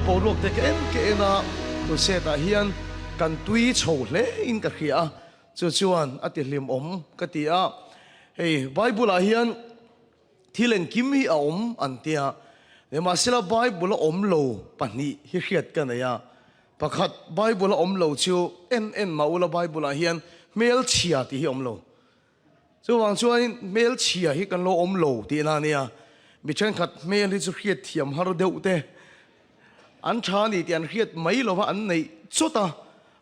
boruak te ka en ka en a, crusade ah hian kan tui chho hle in ka hria a, chu chuan a ti hlimawm ka ti a. Hei Bible ah hian thil engkim hi a awm an tia, nimahsela Bible a awm lo pahnih hi hriat ka nei a, pakhat Bible a awm lo chu en en mah ula Bible ah hian hmelchhia tih hi a awm lo. Chuvang chuanin hmelchhia hi kan lo awm lo tihna a nia. Mi thenkhat hmel hi chu hriat thiam har deuh te an tha a ni tih an hriat mai lova an neih chawt a,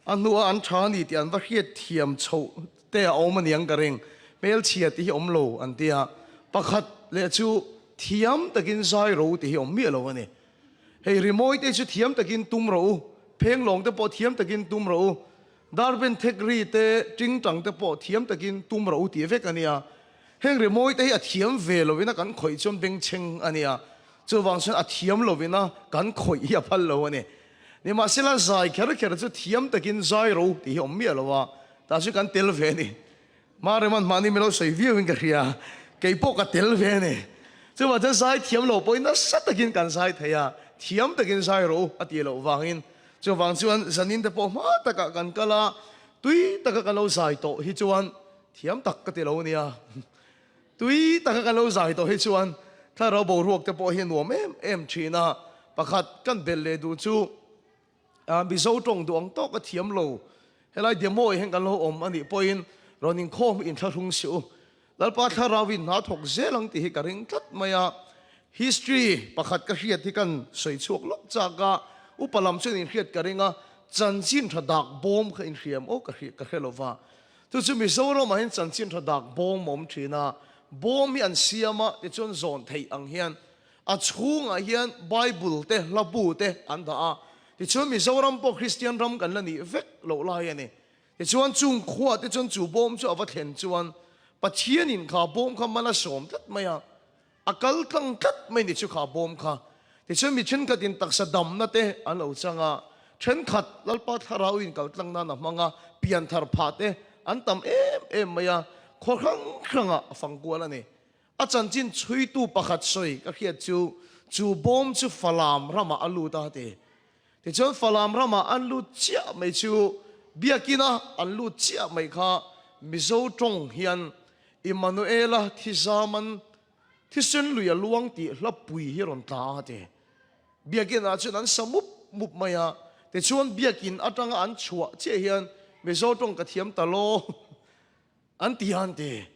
a hnuah an tha a ni tih an va hriat thiam chhoh te a awm a niang ka ring. Hmelchhia tih hi awm lo an ti a. Pakhat leh chu thiam takin zai ro tih hi awm miah lo a ni. Hei rimawi te chu thiam takin tum rawh u, phenglawng te pawh thiam takin tum rawh u, Darben thekri te, tingtang te pawh thiam takin tum rawh u tih vek a nia. Heng rimawi te hi a thiam ve lovin a kan khawih chuan bengchheng a nia. Chuvang chuan a thiam lovin a kan khawih hi a phal lo a ni. Nimahsela zai kher kher chu thiam takin zai rawh u tih hi awm miah lo a, tah chu kan tel ve a ni. Mareman mahni min lo sawi viau in ka hria, kei pawh ka tel ve a ni. Chuvang chuan zai thiam lo pawhin nasa takin kan zai thei a, thiam takin zai rawh u a tih loh vangin. Chuvang chuan zanin te pawh hma takah kan kal a, tui taka kan lo zai tawh hi chuan thiam tak ka ti lo nia. Tui taka kan lo zai tawh hi chuan thlarau boruak te pawh hi a nuam em em thin a, pakhat kan belh leh duh chu, Mizo tawng duh ang tawk a thiam lo. Helai demo ah hian kan lo awm a nih pawhin rawn inkhawm hi inthlahrung si u. Lalpa thlarau in hna thawk zel ang tih hi ka ring tlat mai a. History pakhat ka hriat hi kan sawi chhuak lawk chak a, upa lam chuan inhriat ka ring a, chanchin tha dak bawm kha inhriam aw ka ka hre lo va. Chu chu Mizoram ah hian chanchin tha dak bawm a awm thin a, bawm hi an siam a tichuan zawn theih ang hian A chhungah hian Bible te, hla bu te an dah a. Tichuan Mizoram pawh Kristian ram kan la nih vek loh lai a ni. Tichuan chung khuah te chuan chu bawm chu a va thlen chuan Pathianin kha bawm kha mal a sawm tlat mai a, a kal tlang tlat mai ni chu kha bawm kha. Tichuan mi thenkhatin taksa damna te an lo chang a, thenkhat Lalpa Thlarauin kal tlang nan a hmang a, pianthar phah te an tam em em mai a, khaw hrang hrangah a fang kual a ni. A chanchin chhuitu pakhat sawi ka hriat chu, chu bawm chu Falam ramah a lut a ti. Tichuan Falam ramah an lut chiah mai chu Biakina an lut chiah mai kha Mizo tawng hian Immanuela thizaman thisen lui a luang tih hlapui hi rawn tla a ti. Biakinah chuan an sa mup mup mai a, tichuan Biakin atanga an chhuah chiah hian Mizo tawng ka thiam ta law. An ti a, an ti.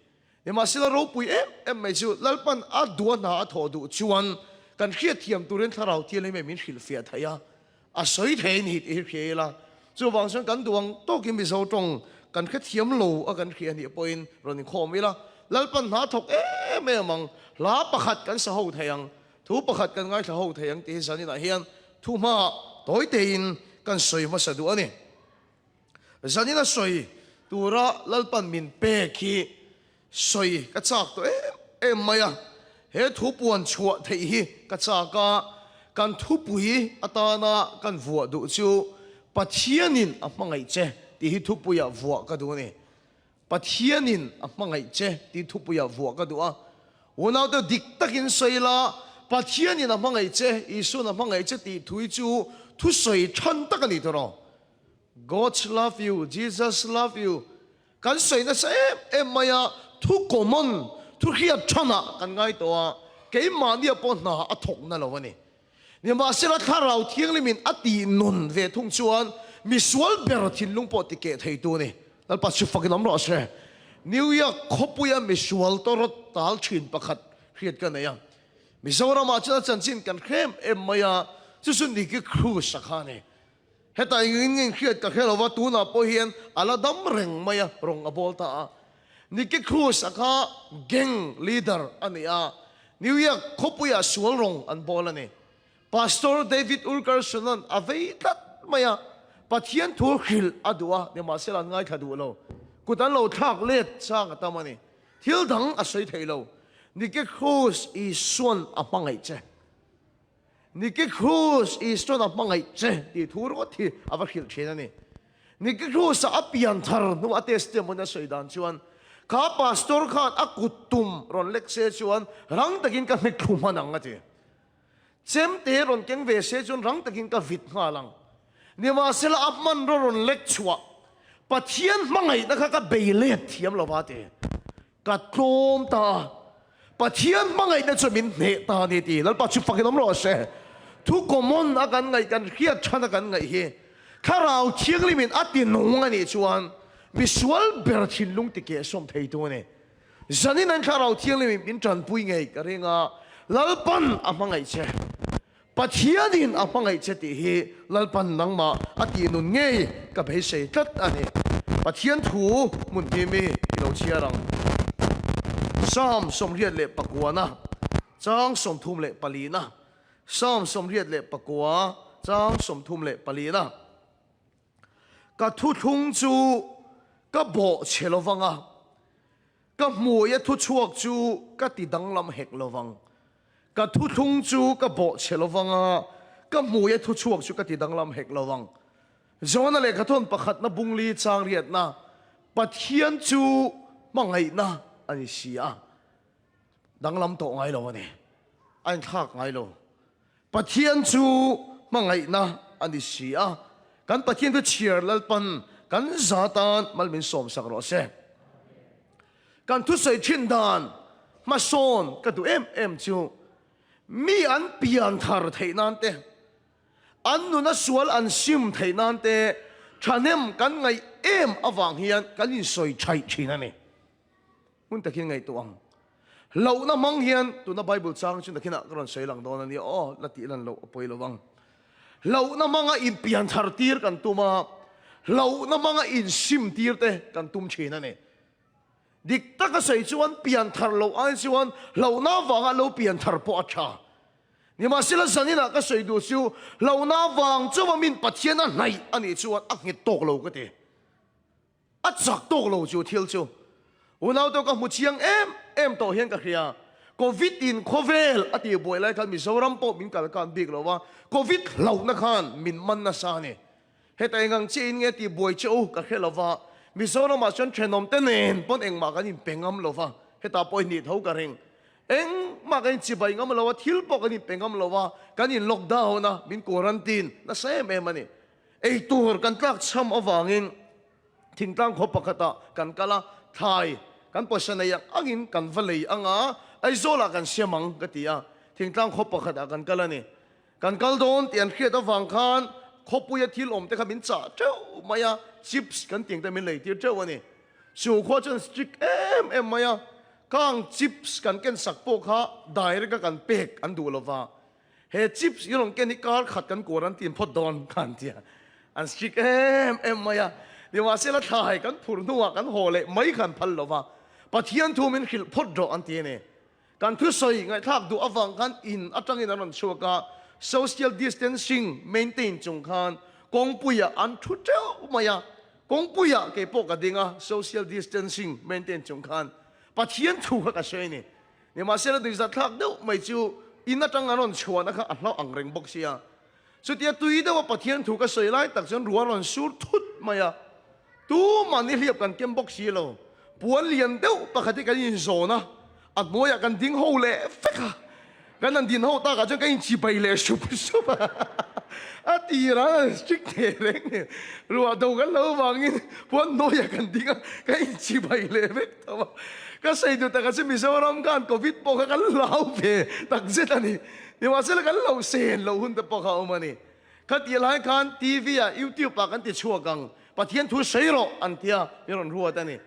Nimahsela ropui em em mai chu Lalpan a dua hna a thawh duh chuan kan hriatthiam turin Thlarau Thianghlim hi min hrilhfiah thei a, a sawi thei a ni tih hi hria ila. Chuvang chuan kan duh ang tawkin Mizo tawng kan hrethiam lo a kan hria nih pawhin rawn inkhawm ila, Lalpan hna thawk em em ang, hla pakhat kan sa ho thei ang, thu pakhat kan ngaithla ho thei ang tih hi zaninah hian thu hmaah tawi tein kan sawi hmasa duh a ni. Zanin a sawi tura Lalpan min pek hi sawi ka chak tawh em em mai a, he thu puan chhuah theih hi ka chak a, kan thupui atana kan vuah duh chu Pathianin a hmangaih che tih hi thupuiah vuah ka duh a ni. Pathianin a hmangaih che tih thupuiah vuah ka duh a, unaute dik takin sawi la, Pathianin a hmangaih che, Isuan a hmangaih che tih thu hi chu thusawi than tak a ni tawh. God's love you, Jesus love you kan sawi nasa em em mai a, thu common, thu hriat thanah kan ngai tawh a, keimahnia pawh hna a thawk na lo a ni. Nimahsela Thlarau Thianghlimin a tih nun ve thung chuan misual ber thinlung pawh ti keh theitu a ni. Lalpa chu fakin awm rawh se. New York khawpuia misual tawrawt tal thin pakhat hriat ka nei a. Mizoramah chuan a chanchin kan hrem em mai a, chu chu Nicky Cruz a kha a ni. Heta engin nge hriat ka hre lo va, tunah pawh hian a la dam reng mai a, rawng a bawl ta a. Nicky Cruz a kha gang leader a ni a, New York khawpuiah sual rawng an bawl a ni. Pastor David Ulkerson-a'n a vei tlat mai a, Pathian thu hrilh a duh a, nimahsela an ngaithla duh lo. Kut an lo thlak let chang a tam a ni. Thil dang a sawi thei lo. Nicky Cruz Isua'n a hmangaih che. Nicky Cruz Easton a hmangaih che tih thu ringawt hi a va hrilh thin a ni. Nicky Cruz-a a pian thar hnu a testimony a sawi dan chuan, Kha pastor khan a kut tum rawn lek se chuan rang takin ka hnek thlu hman ang a ti. Chemte rawn keng ve se chuan rang takin ka vit nghal ang. Nimahsela a hmanraw rawn lek chhuah Pathian hmangaihna kha ka bei let thiam lo va ti. Ka tlawm ta a, Pathian hmangaihna chu min hneh ta a ni ti. Lalpa chu fakin awm rawh se. Thu common a kan ngaih, kan hriat than a kan ngaih hi Thlarau Thianghlimin a ti nung a nih chuan misual ber thinlung ti kehsawm theitu a ni. Zanin an Thlarau Thianghlimin min tanpui ngei ka ring a, Lalpan a hmangaih che. Pathianin a hmangaih che tih hi Lalpan nangmah a tih nun ngei ka beisei tlat a ni. Pathian thu hmun hnim i i lo chhiar ang. Psalm 89 chang 34 na Psalm 89 chang 34 na Ka thuthlung chu ka bawh chhe lo vang a, ka hmuia thuchhuak chu ka ti danglam hek lo vang. Ka thuthlung chu ka bawh chhe lo vang a, ka hmuia thuchhuak chu ka ti danglam hek lo vang. Johana lehkhathawn pakhatna bungli chang riatna, Pathian chu hmangaihna a ni si a, danglam tawh ngai lo a ni, a inthlak ngai lo. Pathian chu hmangaihna a ni si a, kan Pathian chu chhiar Lalpan kan za tan mal min sawmsak rawh se. Kan thusawi thin dan hmasawn ka duh em em chu mi an pian thar theih nan te, an nuna sual an sim theih nan te thahnem kan ngaih em avang hian kan insawi thaih thin a ni. Hmun takin ngaihtuah ang. Hlauhna hmang hian tuna Bible chang chu nakinah ka rawn sawi lang dawn a nia aw, la tih lan loh a pawi lo vang. Hlauhna hmanga inpian thar tir kan tum a, hlauhna hmanga insim tir te kan tum thin a ni. Dik taka sawi chuan pian thar loh ai chuan hlauhna avanga lo pian thar pawh a tha. Nimahsela zaninah ka sawi duh chu hlauhna avang chauha min Pathian a hnaih a nih chuan a nghet tawk lo ka ti. A chak tawk lo chu thil chu unau te ka hmu chiang em em tawh hian ka hria. Covid in khawvel a tih buai lai khan Mizoram pawh min kal kan bik lo a, Covid hlauhna khan min man nasa a ni. Heta engang chiah in nge tih buai che u ka hre lo va, Mizoram ah chuan thenawm te nen pawn engmah kan inpe ngam lo va, hetah pawh i nih tho ka ring. Engmah kan inchibai ngam lo a, thil pawh kan inpe ngam lo a, kan in lockdown a, min quarantine nasa em em a ni. Eitur kan tlak chham avangin thingtlang khaw pakhatah kan kal a, thlai kan pawisa nei ang angin kan va lei ang a, Aizawlah kan siam ang ka ti a, thingtlang khaw pakhatah kan kal a ni. Kan kal dawn tih an hriat avang khan khawpuia thil awm te kha min chah teuh mai a, chips kan tih ang te min lei tir teuh a ni. Chu khua chuan strict em em mai a, khang chips kan ken sak pawh kha direct a kan pek an duh lova, He chips i rawn ken hi kar khat kan quarantine phawt dawn kha an tia. An strict em em mai a. Nimahsela thlai kan phur hnuah kan haw leh mai kha an phal lo va. Pathian thu min hrilh phawt rawh an ti a ni. Kan thusawi ngaihthlak duh avang khan in atangin an rawn chhuak a, social distancing maintain chung khan kawngpuiah an thu teuh mai a. Kawngpuiah kei pawh ka ding a, social distancing maintain chung khan Pathian thu kha ka sawi a ni. Nimahsela duizat thlak deuh mai chu in atang an rawn chhuahna kha a hlauh ang reng bawk sia. Chutia tui deuha Pathian thu ka sawi lai tak chuan ruah rawn sur thut mai a. Tumah nihliap kan kem bawk si lo. Puan lian deuh pakhat hi kan inzawn a, a hnuaiah kan ding ho leh vek a. Kan han din ho takah chuan ka inchibai leh sup sup a. A tirah an strict thei reng ni. Ruah do kan lo vangin puan hnuaiah kan ding a, ka inchibai leh vek tho a. Ka sawi duh takah chuan Mizoram khan Covid pawh kha kan hlau ve takzet a ni. Nimahsela kan lo sen loh hun te pawh kha a awm a ni. Khatih lai khan TV ah, YouTube ah kan ti chhuak ang, Pathian thu sawi rawh an tia min rawn ruat a ni.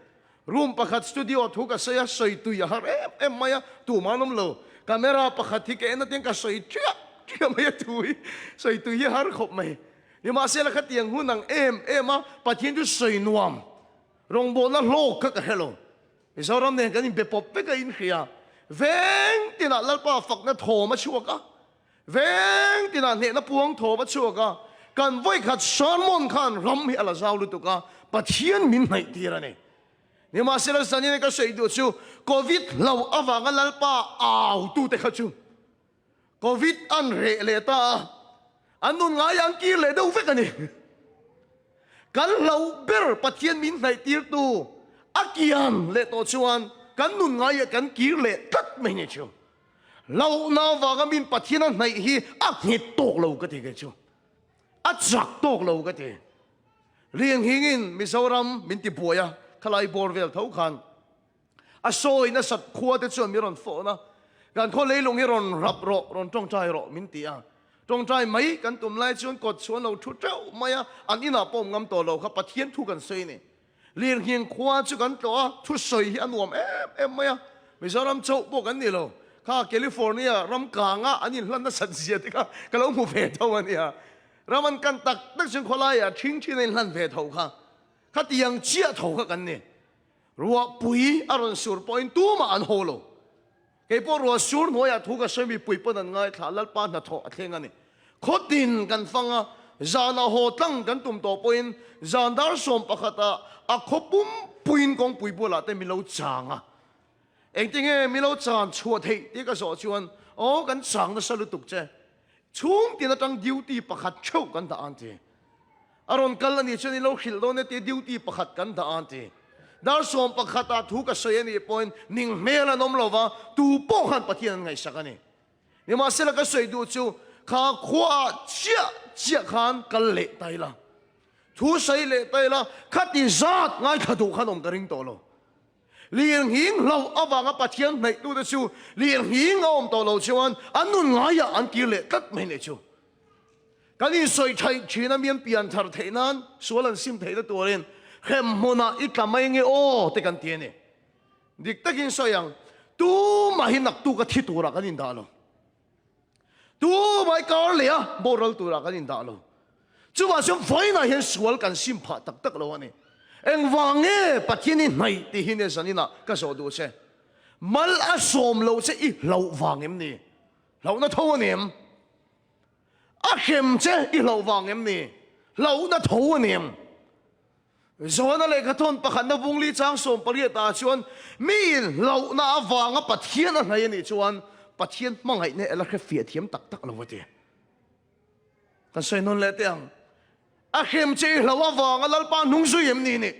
Room pakhat studio ah thu ka sawi a, sawi tui a har em em mai a, tumah an awm lo. Camera pakhat hi ka en atin ka sawi ṭiah ṭiah mai a thu hi sawi tui hi a har khawp mai. Nimahsela khatiang hun ang em em a Pathian chu sawi nuam rawngbawlna hlawk kha ka hre lo. Mizoram nen kan inbe pawp vek a inhria. Veng tinah Lalpa fakna thawm a chhuak a, Veng tinah hnehna puang thawm a chhuak a, kan vawikhat sermon khan ram hi a la zau lutuk a, Pathian min hnaih tir a ni. Nimahsela zanin ka sawi duh chu Covid hlo avanga Lalpa au tute kha chu Covid an reh leh ta a, an nun ngai an kir leh deuh vek a ni. Kan hlo ber Pathian min hnaih tirtu a kian leh tawh chuan kan nun ngaiah kan kir leh tlat mai ni chu. Hlauhna avanga min Pathian a hnaih hi a nghet tawk lo ka ti kei chu. A chak tawk lo ka ti. Lianghingin Mizoram min ti buai a, khalai bawr vel tho khan a sawi nasat khua te chuan min rawn fawhn a, kan khaw leilung hi rawn rap rawh, rawn tawngtai rawh min ti a. Tawngtai mai kan tum lai chuan kawt chhuan lo thu teuh mai a, an inah pawh awm ngam tawh lo kha Pathian thu kan sawi a ni. Lirnghing khua chu kan tlawh a, thusawi hi a nuam em em mai a, Mizoram chauh pawh kan ni lo, kha California ram kanga an inhlan nasat zia te kha ka lo hmu ve tho a nia. Ram an kan tak tak chuan khawlaiah ṭhing ṭhin a inhlan ve tho kha, khatiang chiah tho kha kan ni. Ruahpui a rawn sur pawhin tumah an haw lo. Kei pawh ruah sur hnuaiah thu ka sawi mipui pawn an ngaithla, Lalpa hnathawh a thleng a ni. Khawtin kan fang a, zanah haw tlang kan tum tawh pawhin zan dar 11ah a khaw pumpuiin kawngpui bualah te min lo chang a. Engtinge min lo chan chhuah theih tih ka zawh chuan, Aw kan chang nasa lutuk che, chhungtin atang duty pakhat theuh kan dah ang ti. A rawn kal a nih chuan i lo hrilh dawn e tia duty pakhat kan dah a ti. Dar 11 ah thu ka sawi a nih pawhin ning hmel an awm lo va, tu pawh khan Pathian an ngaihsak a ni. Nimahsela ka sawi duh chu kha khuaah chiah chiah khan kal leh ta ila, thu sawi leh ta ila, khati zat ngaithla duh khan awm ka ring tawh lo. Lirnghing hlauh avanga Pathian hnaihtute chu lirnghing a awm tawh lo chuan an nun ngaiah an kir leh tlat mai nih chu. Kan insawi thaih thin a mian pian thar theih nan sual an sim theihna turin hrem hmunah i tla mai nge aw te kan ti a ni. Dik takin sawi ang, tumah hi naktuk a thi turah kan indah lo. Tumah hi kar leh a boral turah kan indah lo. Chuvah chuan vawiinah hian sual kan sim phah tak tak lo a ni. Engvang nge Pathian i hnaih tih hi nia zaninah ka zawh duh che. Mal a sawm loh che i hlauh vang em ni? Hlauhna tho a ni em? A hrem che i hlauh vang em ni? Hlauhna tho a ni em? Johana lehkhathawn pakhatna vungli chang 18 ah chuan miin hlauhna avanga Pathian a hnaih a nih chuan Pathian hmangaihna ela hre fiah thiam tak tak lo a ti. Kan sawi nawn leh teh ang. A hrem che i hlauh avanga Lalpa hnung zui em ni nih?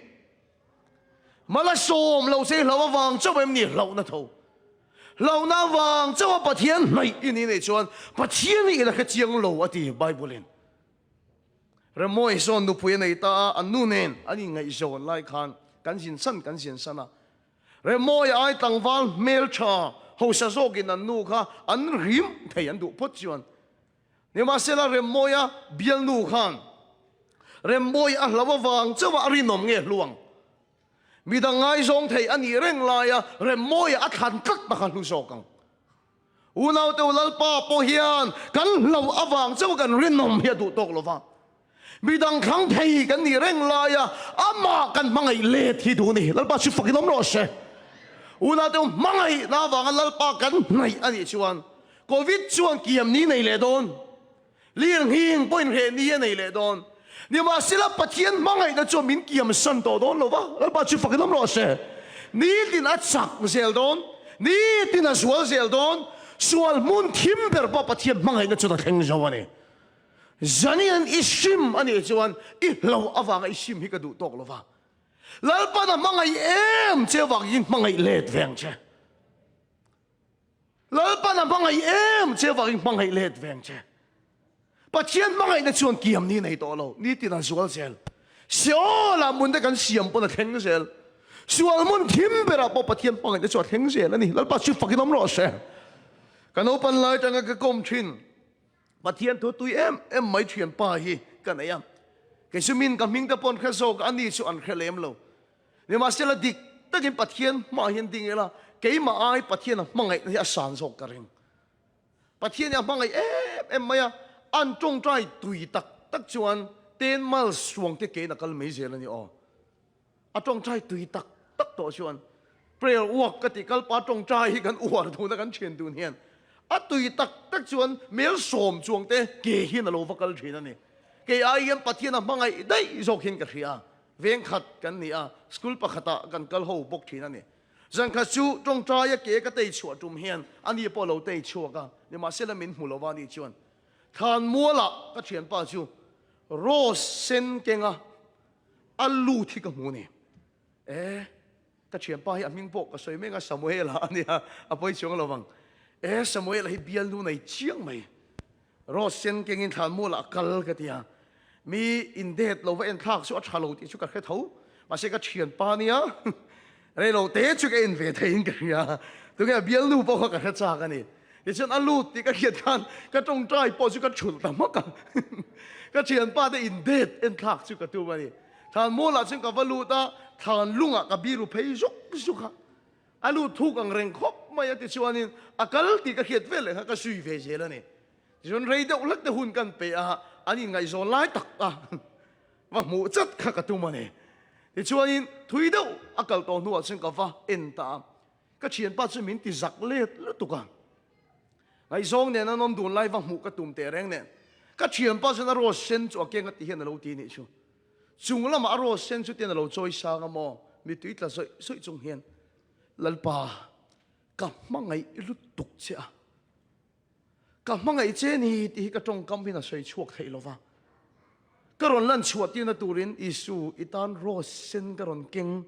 Mala sawm lo che hlauh avang chauh em ni hlauhna tho? Hlauhna avang chauh a Pathian hnaih i ni nih chuan Pathian hi i la hre chiang lo a ti Bible in. Remawi sawn nupui a nei ta a, an nu nen an inngaihzawn lai khan kan zin san kan zin san a. Remawi ai tlangval hmeltha hausa zawkin an nu kha an rim thei an duh phawt chuan Nimahsela Remmawia bialnu khan Remmawia a hlau avang chauh a rinawm nge hlu ang? Midang ngaizawng thei a nih reng laia Remmawia a thlan tlat na kha hlu zawk ang. Unaute u Lalpa pawh hian kan hlauh avang chauh kan rinawm hi a duh tawk lova. Midang thlang thei kan nih reng laia amah kan hmangaih let hi duh a ni. Lalpa chu fakin awm rawh se. Unaute u hmangaihna avanga Lalpa kan hnaih a nih chuan Covid chuan kiam ni nei leh dawn, lirnghing pawhin hreh ni a nei leh dawn. Nimahsela Pathian hmangaihna chuan min kiam san tawh dawn lo va, Lalpa chu fakin awm rawh se. Nitin a chak zel dawn, nitin a zual zel dawn, sual hmun thim ber pawh Pathian hmangaihna chuan a thleng zo a ni. Zanian i sim a nih chuan i hlauh avanga i sim hi ka duh tawk lo va. Lalpan a hmangaih em che avangin hmangaih let ve ang che. Lalpan a hmangaih em che avangin hmangaih let ve ang che. Pathian hmangaihna chuan kiam ni nei tawh lo, nitin a zual zel. Seolah hmun te kan siam pawn a thleng zel. Sual hmun thim berah pawh Pathian hmangaihna chu a thleng zel a ni. Lalpa chu fakin awm rawh se. Ka naupan lai atanga ka kawm thin. Pathian thu tui em em mai thian pa hi ka nei a. Kei chu min ka hming te pawh an hre zawk a, ani chu an hre lem lo. Nimahsela dik takin Pathian hmaah hian ding ila, keimah ai Pathian a hmangaihna hi a san zawk ka ring. Pathian hi a hmangaih em em mai a, an tawngtai tui tak tak chuan ten miles suang te kein a kal mai zel a ni aw. A tawngtai tui tak tak tawh chuan prayer walk ka tih kalpa tawngtai hi kan uar dun a kan thian dun hian a tui tak tak chuan mel 10 chuang te ke hian a lo va kal thin a ni. Kei ai hian Pathian a hmangaih daih zawk hian ka hria. Veng khat kan ni a, school pakhatah kan kal ho bawk thin a ni. Zan khat chu tawngtaia ke ka tei chhuah tum hian ani pawh a lo tei chhuak a, nimahsela min hmu lova ani chuan Thlanmualah ka thianpa chu rose sen kenga a lut hi ka hmu a ni. E, ka thianpa hi a hming pawh ka sawi mek a, Samuela a nia, a pawi chuang lo vang. E Samuel-a hi bialnu nei chiang mai. Rose sen kengin thlanmualah a kal ka ti a. Mi indet lo va enthlak chu a tha lo tih chu ka hre tho. Mahse ka thianpa nia reilo te chu ka en ve theiin ka hria. Tunge a bialnu pawh kha ka hre chak a ni. Tichuan a lut tih ka hriat khan ka tawngtai pawh chu ka thulh ta hmak a. Ka thianpa te indet enthlak chu ka tum a ni. Thlanmualah chuan ka va lut a, thlan lungah ka biru phei zuk zuk a. A lut thuk ang reng khawp mai a tichuanin a kal tih ka hriat vel leh kha ka zui ve zel a ni. Tichuan rei deuh hlek te hun kan pe a, an inngaihzawn lai tak a va hmuh chat kha ka tum a ni. Tichuanin thui deuh a kal tawh hnuah chuan ka va en ta a, ka thianpa chu min ti zak let lutuk a. Ngaihzawng nen an awm dun lai va hmuh ka tum teh reng nen ka thianpa chuan a rose sen chu a keng a ti hian a lo ti nih chu. Chung lamah a rose sen chu tian a lo chawi sang a maw? Mittui tla zawih zawih chung hian, Lalpa, ka hmangaih lutuk che a. Ka hmangaih che ni tih hi ka tawngkam hian a sawi chhuak theih lo va. Ka rawn lan chhuah tirna turin Isu, i tan rose sen ka rawn keng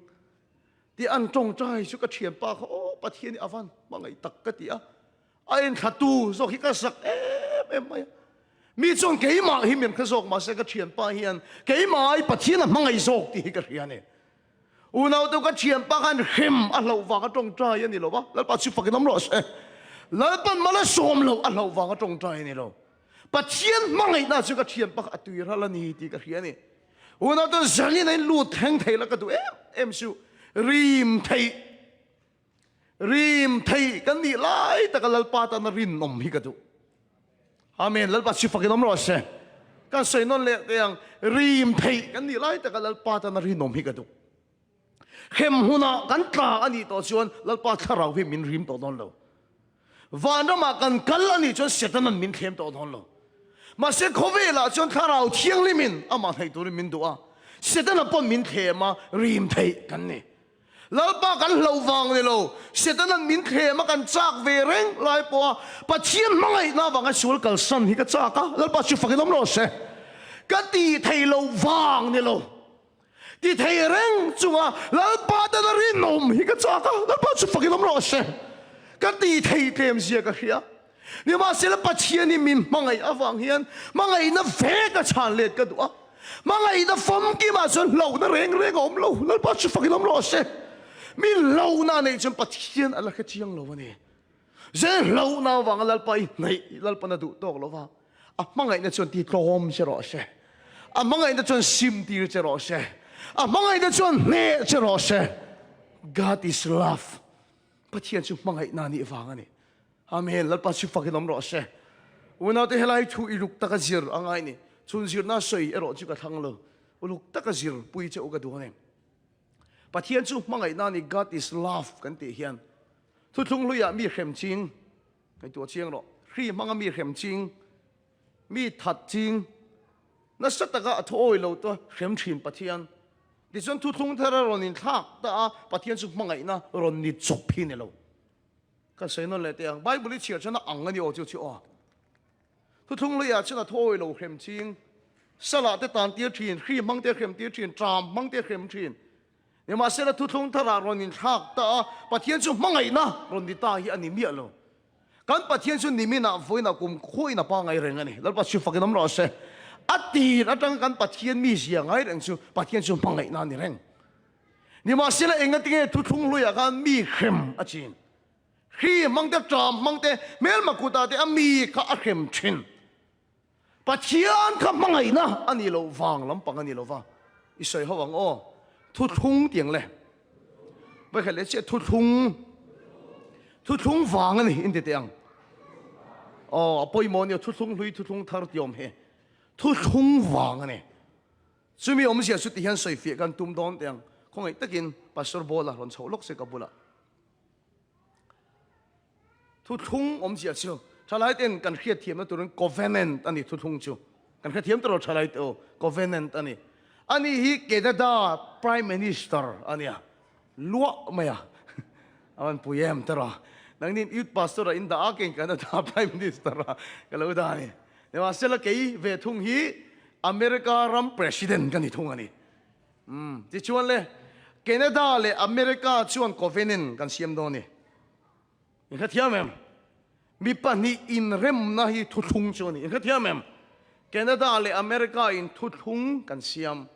tih an tawngtai chu ka thianpa kha, Aw Pathian i a van hmangaih tak ka ti a. A enthlatu zawk hi ka zak em em mai a. Mi chuan keimah hi min hre zawk mahse ka thianpa hian keimah ai Pathian a hmangaih zawk tih hi ka hria a ni. Unaute ka thianpa khan hrem a hlauh vang a tawngtai a ni lo va, Lalpa chu fakin awm rawh se. Lalpan mal a sawm loh a hlauh vang a tawngtai a ni lo. Pathian hmangaihna chu ka thianpa kha a tui ral a ni tih ka hria a ni. Unaute zanin a in lut thleng thei la ka duh em em chu rim theih Rim thei kan nih lai taka Lalpa tana rinawm hi ka duh. Amen. Lalpa si fakin awm rawh se. Kan sawi nawn leh teh ang. Rim thei kan nih lai taka Lalpa tana rinawm hi ka duh. Hrem hunah kan tla a nih tawh chuan Lalpa thlarau hi min rim tawh dawn lo. Vanramah kan kal a nih chuan Setanan min thlem tawh dawn lo. Mahse khawvelah chuan thlarau thianghlimin amah hnaih turin min duh a. Setana pawn min thlem a, rim theih kan ni. Lalpa kan hlauh vang ni lo, Setana'n min thlem a kan chak ve reng lai pawha Pathian hmangaihna avanga sual kalsan hi ka chak a, Lalpa chu fakin awm rawh se. Ka ti thei lo vang ni lo, ti thei reng chunga Lalpa tana rinawm hi ka chak a, Lalpa chu fakin awm rawh se. Ka ti thei tlem zia ka hria. Nimahsela Pathian hi min hmangaih avang hian hmangaihna ve ka chhan let ka duh a. Hmangaihna famkimah chuan hlauhna reng reng a awm lo. Lalpa chu fakin awm rawh se. Mi hlauhna a neih chuan Pathian a la hre chiang lo a ni. Zel hlauhna avanga Lalpa i hnaih Lalpan a duh tawk lo va, a hmangaihna chuan ti tlawm che rawh se. A hmangaihna chuan sim tir che rawh se. A hmangaihna chuan hneh che rawh se. God is love. Pathian chu hmangaihna nih vang a ni. Amen. Lalpa chu fakin awm rawh se. Unaute helai thu uluk taka zir a ngai ni. Chhun zirna sawi erawh chu ka thlang lo. Uluk taka zir pui che u ka duh a ni. Pathian chu hmangaihna ni God is love kan tih hian thuthlung hluiah mi hrem ching ngaihtuah chiang rawh. Hri hmanga mi hrem ching, mi that ching, nasa taka a thu awi lo te hrem thin Pathian. Tichuan thuthlung thar a rawn inthlak ta a, Pathian chu hmangaihna rawn ni chawp hi ni lo. Ka sawi nawn leh teh ang, Bible i chhiar chuan a ang a ni aw chu chu aw. Thuthlung hluiah chuan a thawi lo hrem ching, salah te tan tir thin, hri hmang te hrem tir thin, ṭam hmang te hrem thin. Nimahsela thuthlung tharah rawn inthlak ta a, Pathian chu hmangaihna rawn ni ta hi a ni miah lo. Kan Pathian chu niminah vawiinah kum khuain a pangai reng a ni. Lalpa chu fakin awm rawh se. A tir atanga kan Pathian mizia ngai reng chu Pathian chu hmangaihna a ni reng. Nimahsela engatinge thuthlung hluiah khan mi hrem a chin? Hri hmang te, ṭam hmang te, hmelma kutah te a mi kha a hrem ṭhin. Pathian kha hmangaihna a nih loh vang lampang a ni lo va, i sawi ho ang aw. Thuthlung tiang le. Vawikhat leh chiah thuthlung, thuthlung vang a ni inti teh ang. Aw, a pawimawh a ni aw, thuthlung hlui, thuthlung thar ti awm hi. Thuthlung vang a ni. Chumi awmzia chu tihian sawifiah kan tum dawn teh ang. Khawngaih takin Pastor Bawla rawn chhoh lawk se ka bulah. Thuthlung awmzia chu thalai ten kan hriatthiamna turin covenant a ni thuthlung chu. Kan hrethiam tawh lo thalai te aw, covenant a ni. Ani hi Canada Prime Minister a nia. Luah mai a. A van pui em tawh a. Nangnin Youth Pastor a in dah a, kei Canada Prime Minister a ka lo dah a ni. Nimahsela kei ve thung hi America ram President ka ni thung a ni. Umm tichuan le Canada leh America chuan covenant kan siam dawn a ni. In hrethiam em? Mi pahnih inremna hi thuthlung chu a ni. Inhrethiam em? Canada leh America in thuthlung kan siam.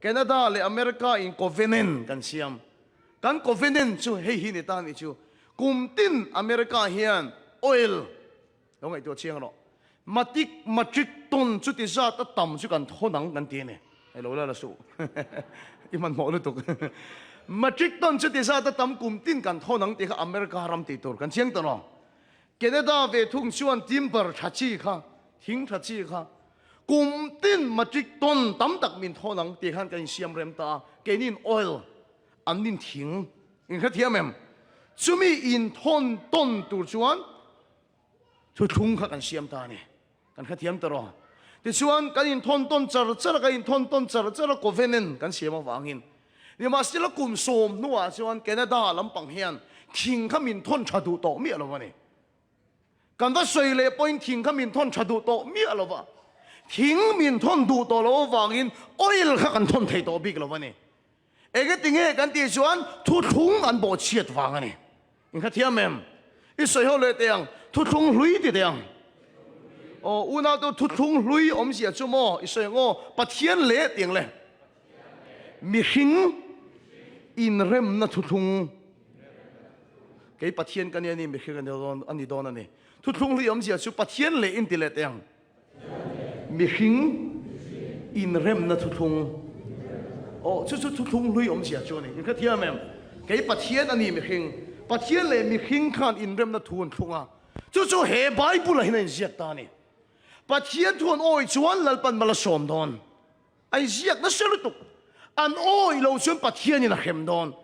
Canada leh America in covenant kan siam. Kan covenant chu hei hi ni ta ni chu. Kum tin America hian oil lo ngaihtuah chiang rawh. Matik matric ton chuti zat a tam chu kan thawn ang kan ti a ni. Hei lo la la suh. I hmanhmawh lutuk. Matric ton chuti zat a tam kum tin kan thawn ang tih kha America ram tih tur kan chiang ta lo. Canada ve thung chuan timber tha chi kha, thing tha chi kha kum tin matric ton tam tak min thawn ang tih khan kan insiam rem ta a. Keinin oil an nin thing inhrethiam em? Chumi inthawn tawn tur chuan Thuthlung kha kan siam ta a ni. Kan hrethiam ta rawh. Tichuan, kan inthawn tawn char char a, kan inthawn tawn char char a, covenant kan siam avangin. Nimahsela kum sawm hnuah chuan Canada lampang hian thing kha min thawn tha duh tawh miah lo a ni. Kan va sawi leh pawhin thing kha min thawn tha duh tawh miah lo va. Thing min thawn duh tawh loh avangin oil kha kan thawn thei tawh bik lo a ni. Engetinge kan tih chuan thuthlung an bawhchhiat vang a ni. Inhrethiam em? I sawi ho leh teh ang, thuthlung hlui ti teh ang. Aw, unau te thuthlung hlui awmzia chu maw i sawi ang aw, Pathian leh ti ang le. Mihring inremna thuthlung. Kei Pathian ka nia ni, mihring a ni dawn a ni. Thuthlung hlui awmzia chu Pathian leh in ti leh teh ang. Mihring inremna thuthlung. Aw, chu chu thuthlung hlui awmzia chu a ni. Inhrethiam em? Kei Pathian a ni mihring. Pathian leh mihring khan inremna thu an thlung a. Chu chu he Bible-ah hian a inziak ta a ni. Pathian thu an awih chuan Lalpan mal a sawm dawn. A inziak nasa lutuk. An awih lo chuan Pathianin a hrem dawn.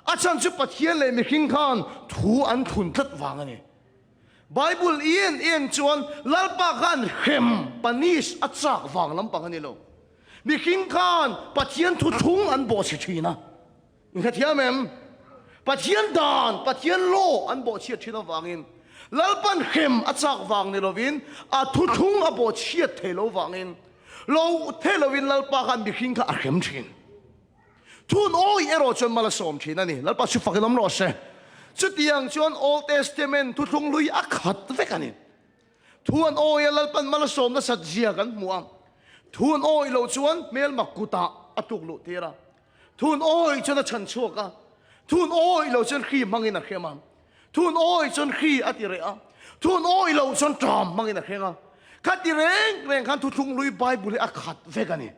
A chhan chu Pathian leh mihring khan thu an thlun tlat vang a ni. Bible i en en chuan Lalpa khan hrem, punish, a chak vang lampang a ni lo. Mihring khan Pathian thuthlung an bawhchhe thin a. Inhrethiam em? Pathian dan, Pathian law an bawhchhiat thin avangin Lalpan hrem a chak vang ni lovin a thuthlung a bawhchhiat thei lo vangin lo thei lovin Lalpa khan mihring kha a hrem thin. Thun awih erawh chuan mal a sawm thin a ni. Lalpa chu fakin awm rawh se. Chutiang chuan Old Testament thuthlung hlui a khat vek a ni. Thu an awih a Lalpan mal a sawm nasat zia kan hmu a. Thu an awih loh chuan hmelma kutah a tluk luh tir a. Thun awih chuan a chhan chhuak a, thun awih lo chuan hri hmangin a hrem a, thun awih chuan hri a ti reh a, thun awih lo chuan ṭam hmangin a hreng a. Khati reng reng khan thuthlung hlui Bible hi a khat vek a ni.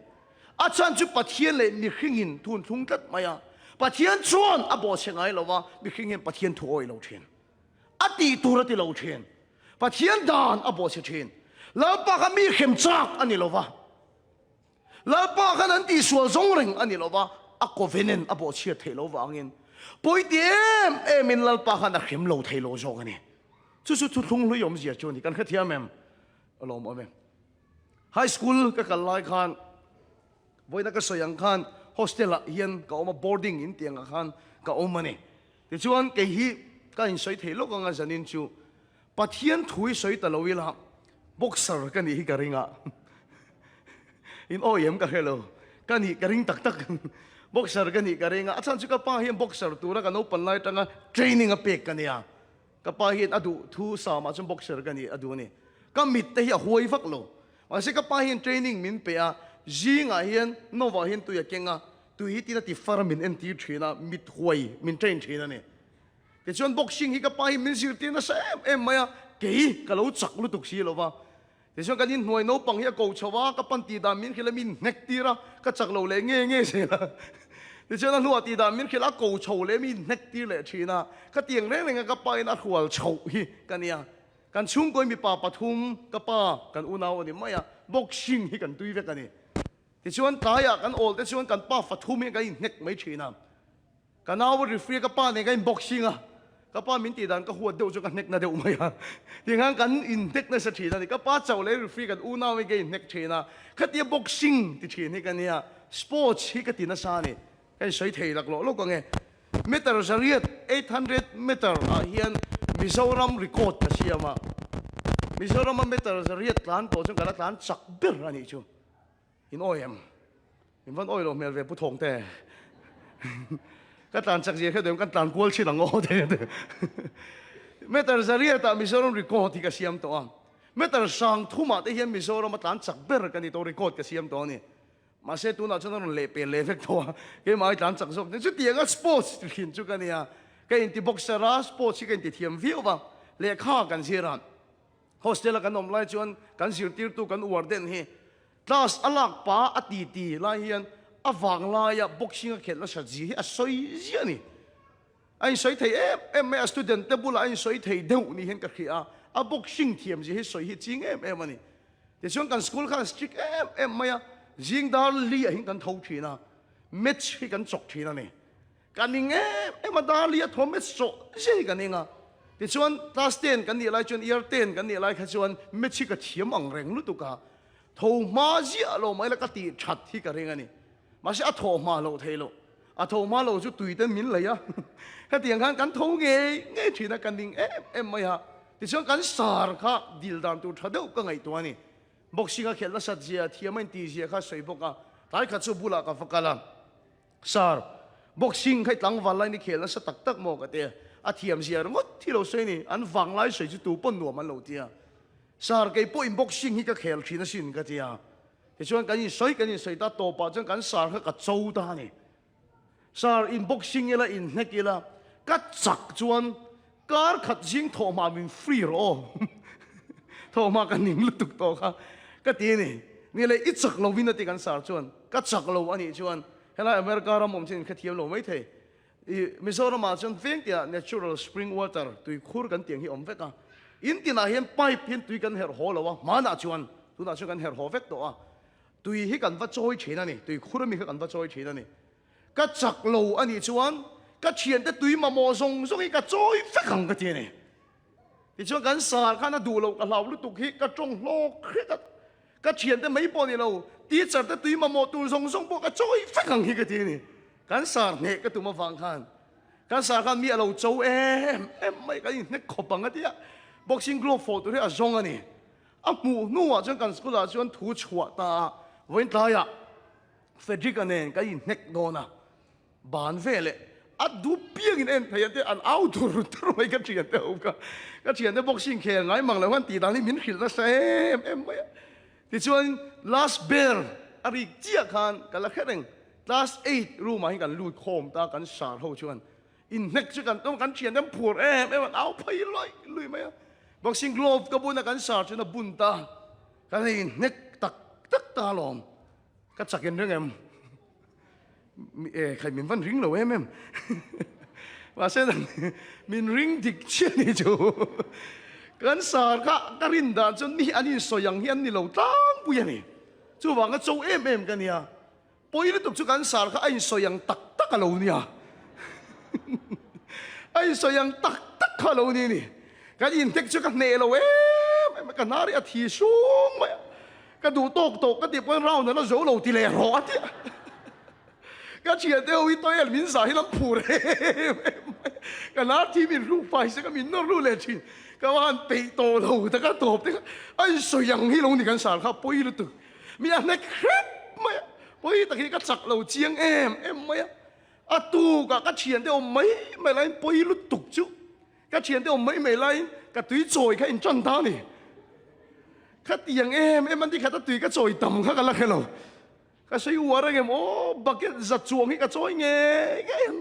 A chhan chu Pathian leh mihringin thun thlung tlat mai a, Pathian chuan a bawhchhe ngai lo va, mihring hian Pathian thu awih lo ṭhin. A tih tur a ti lo ṭhin. Pathian dan a bawhchhe ṭhin. Lalpa kha mi hrem chak a ni lo va. Lalpa khan an tihsual zawng reng a ni lo va, a covenant a bawhchhiat theih lo vangin pawiti em emin Lalpa khan a hrem lo thei lo zawk a ni. Chu chu thuthlung hlui awmzia chu a ni. Kan hrethiam em? A lawmawm em? High school ka kal lai khan vawiina ka sawi ang khan hostel ah hian ka awm a, boarding in tih angah khan ka awm a ni. Tichuan kei hi ka insawi thei lawk anga zanin chu Pathian thu i sawi ta lo ila boxer ka nih hi ka ring a, in awi em ka hre lo, ka nih ka ring tak tak, boxer ka nih ka ring a, a chhan chu ka pa hian boxer tura ka naupan lai atanga training a pek ka nia, ka pa hian a duh thu samah chuan boxer ka nih a duh a ni, ka mit te hi a huai vak lo, mahse ka pa hian training min pe a, zingah hian novah hian tui a keng a, tui hi tin a ti far a min entir thin a, mit huai min train thin a ni. Tichuan boxing hi ka pa hi min zirtir nasa em em mai a, kei ka lo chak lutuk si lo va. Tichuan kan inhnuai naupang hi a ko chho a, ka pan tih dan min hrilh a, min hnek tir a, ka chak lo leh nge nge zel a. Tichuan a hnuah tih dan min hrilh a, a ko chho leh min hnek tir leh thin a, ka tiang reng reng a ka pa in a hrual chhoh hi ka nia. Kan chhungkawi mipa pathum, ka pa, kan unau a ni mai a, boxing hi kan tui vek a ni. Tichuan tlaiah kan awl te chuan kan pa fathum hi kan inhnek mai thin a. Ka nau a referee ka pa nen ka in boxing a, ka pa min tih dan ka huat deuh chu ka hnek na deuh mai a, tiang khan kan in hnek nasa thin a ni, ka pa chauh leh referee kan unau in ka in hnek thin a, khatia boxing ti thin hi ka nia, sports hi ka ti nasa a ni, ka in sawi thei laklawh lawk ang e, meter zariat 800 meter ah hian Mizoram record ka siam a, Mizoram a meter zariat tlan tawh chuan ka la tlan chak ber a nih chu. In awi em? In van awi lo hmel ve Pu Thawngte. Ka tlan chak zia hriat em kan tlan kual chin ang aw te. Meter zariatah Mizoram record hi ka siam tawh a. Meter sang thumah te hian Mizoram a tlan chak ber ka ni tawh, record ka siam tawh a ni. Mahse tunah chuan a rawn lehpel leh vek tawh a, keimah ai tlan chak zawk nen chutianga sports ti thin chu ka nia. Ka inti boxer a, sports hi ka inti thiam viau va, lehkha kan zir a. Hostel a kan awm lai chuan kan zirtirtu kan uar den hi class a lak pa a ti ti lai hian a vang laia boxing a khelh nasa zia hi a sawi ziah a ni. A insawi thei em em mai a, student te bulah a insawi thei deuh ni hian ka hria a, a boxing thiam zia hi sawi hi ching em em a ni. Tichuan kan school khan strict em em mai a, zing dar li ah hian kan tho thin a, match hi kan chawk thin a ni. Ka ning em em a, dar li a tho match chawh zia hi ka ning a. Tichuan class ten kan nih lai chuan year ten kan nih lai kha chuan match hi ka thiam ang reng lutuk a, tho hma ziah lo mai la ka tih that hi ka ring a ni. Mahse a thawh hma loh theih loh. A tho hma lo chu tui ten min lei a, hetiang khan kan tho ngei ngei thin a, ka ning em em mai a. Tichuan kan sar kha dil dan tur tha deuh ka ngaihtuah a ni. Boxing a khelh nasat zia, thiam a intih zia kha sawi bawk a, tlai khat chu bulah ka va kal a. Sar, boxing kha i tlangval lain i khel nasa tak tak maw ka ti a, a thiam zia ringawt hi lo sawi a ni, an vang lai sawi chu tu pawn nuam an lo ti a. Sar, kei pawhin boxing hi ka khel thin asin ka ti a. Tichuan kan insawi kan insawi ta tawpah chuan kan sar kha ka cho ta a ni. Sar in boxing ila in hnek ila ka chak chuan kar khat zing thawhhma min free rawh aw. Thawhhma ka ning lutuk tawh kha ka ti a ni. Ni leh i chak lo in a ti kan sar chuan ka chak lo a nih chuan helai America ram awm chin in khethiam lo maithei. I Mizoramah chuan veng tiah natural spring water tui khur kan tiang hi awm vek a, in tinah hian pipe hian tui kan herh haw lo a, hmanah chuan tunah chuan kan herh haw vek tawh a, tui hi kan va chawi thin a ni, tui khur ami kha kan va chawi thin a ni. Ka chak lo a nih chuan ka thiante tui mamawh zawng zawng hi ka chawi vek ang ka ti a ni. Tichuan kan sar khan a duh loh ka hlau lutuk hi ka tawng hlawk hret a, Ka thiante mai pawh ni lo, teacher te tui mamawh tur zawng zawng pawh ka chawi vek ang hi ka ti a ni. Kan sar hneh ka tum avang khan kan sar khan mi a lo cho em em mai, kan inhnek khawp ang a ti a. Boxing glove fawh tur hi a zawng a ni. A hmuh hnuah chuan kan school ah chuan thu chhuah ta a, vawiin tlaiah Frederick-a nen kan inhnek dawn a. Ban ve leh a dup piangin en thei ante an au dur dur mai ka thian te ho kha. Ka thian te boxing khel ngai mang lo khan tih dan hi min hrilh nasa em em mai a. Tichuan last bell a rik chiah khan ka la hre reng class eight room ah hian kan lut khawm ta kan sar ho chuan inhnek chu kan tum kan thian te an phur em em an au phei luai lui mai a. Boxing glove ka bun a kan sar chuan a bun ta kan hei inhnek tak tak ta alawm ka chak in reng em. E khai min van ring lo em em. Mahse min ring dik chiah ni chu. Kan sar kha ka rin dan chuan mi an insawi ang hi an ni lo tlangpui a ni. Chuvang a cho em em ka nia. Pawi lutuk chu kan sar kha a insawi ang tak tak a lo nia. A insawi ang tak tak kha a lo ni ni. Kan inhnek chu ka hneh lo em em a, ka hnar hi a thi sung mai a. Ka duh tawk tawk ka tih pawn round an la zo lo ti leh rawh a ti a. Ka thiante ho hi toilet min zah hi lam phur em em mai. Ka lar thi min hruk fai se ka min nawr lut leh thin. Ka va han peih tawh lo ta ka tawp te kha a insawi ang hi lo ni kan sar kha pawi lutuk. Mi a hnek hrep mai a, pawi tak hi ka chak lo chiang em em mai a. A tukah ka thiante awm mai mai laiin pawi lutuk chu. Ka thiante awm mai mai laiin ka tui chawi kha in tan ta a ni. Khatiang em em an ti khat a tui ka chawi tam kha ka la hre lo. Ka sawi uar ang em aw bucket za chuang hi ka chawi ngei ngei ang.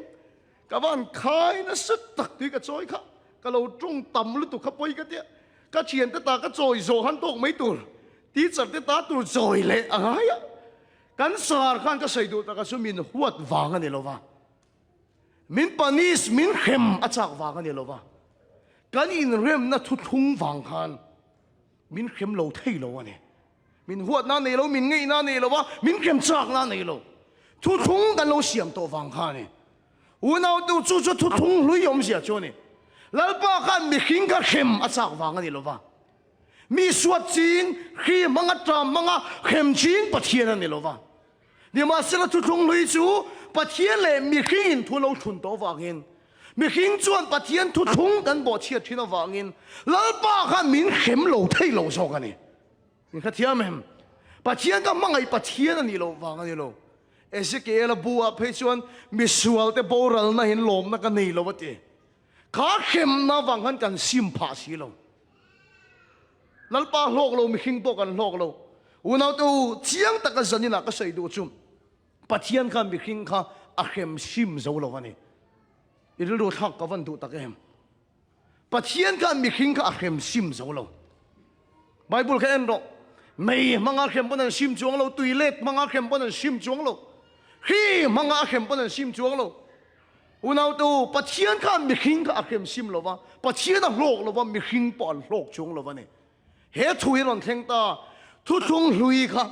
Ka van khai nasa tak tui ka chawi kha ka lo tawng tam lutuk kha pawi ka tia. Ka thiante ta ka chawi zawh han tawk mai tur teacher te ta tur chawi leh a ngai a. Kan sar khan ka sawi duh taka chu min huat vang a ni lo va. Min punish, min hrem a chak vang a ni lo va, kan inremna thuthlung vang khan min hrem lo thei lo a ni. Min huatna nei lo, min ngeihna nei lo va, min hrem chakna nei lo. Thuthlung kan lo siam tawh vang kha a ni. Unautu chu chu thuthlung hlui awmzia chu a ni. Lalpa khan mihring kha hrem a chak vang a ni lo va, mi suat ching, hri hmanga ṭam hmanga hrem ching Pathian a ni lo va. Nimahsela thuthlung hlui chu Pathian leh mihringin thu lo thlun tawh avangin, mihring chuan Pathian thuthlung kan bawhchhiat thin avangin Lalpa khan min hrem lo thei lo zawk a ni. Min hrethiam em? Pathian ka hmangaih Pathian a nih loh vang a ni lo. Ezekiel-a bu ah phei chuan misualte boralna hin lawmna ka nei lo a ti. Kha hremna vang khan kan sim phah si lo. Lalpa hlawk lo, mihring pawh kan hlawk lo. Unaute u, chiang taka zaninah ka sawi duh chu Pathian khan mihring kha a hrem sim zo lo a ni. I rilru thlak ka van duh tak em? Pathian khan mihring kha a hrem sim zo lo. Bible kha en rawh. Mei hmanga hrem pawn an sim chuang lo, tui let hmanga hrem pawn an sim chuang lo, hri hmanga hrem pawn an sim chuang lo. Unaute u, Pathian khan mihring kha a hrem sim lo va, Pathian a hlawk lo va, mihring pawh an hlawk chuang lo a ni. He thu hi rawn thleng ta, thuthlung hlui kha,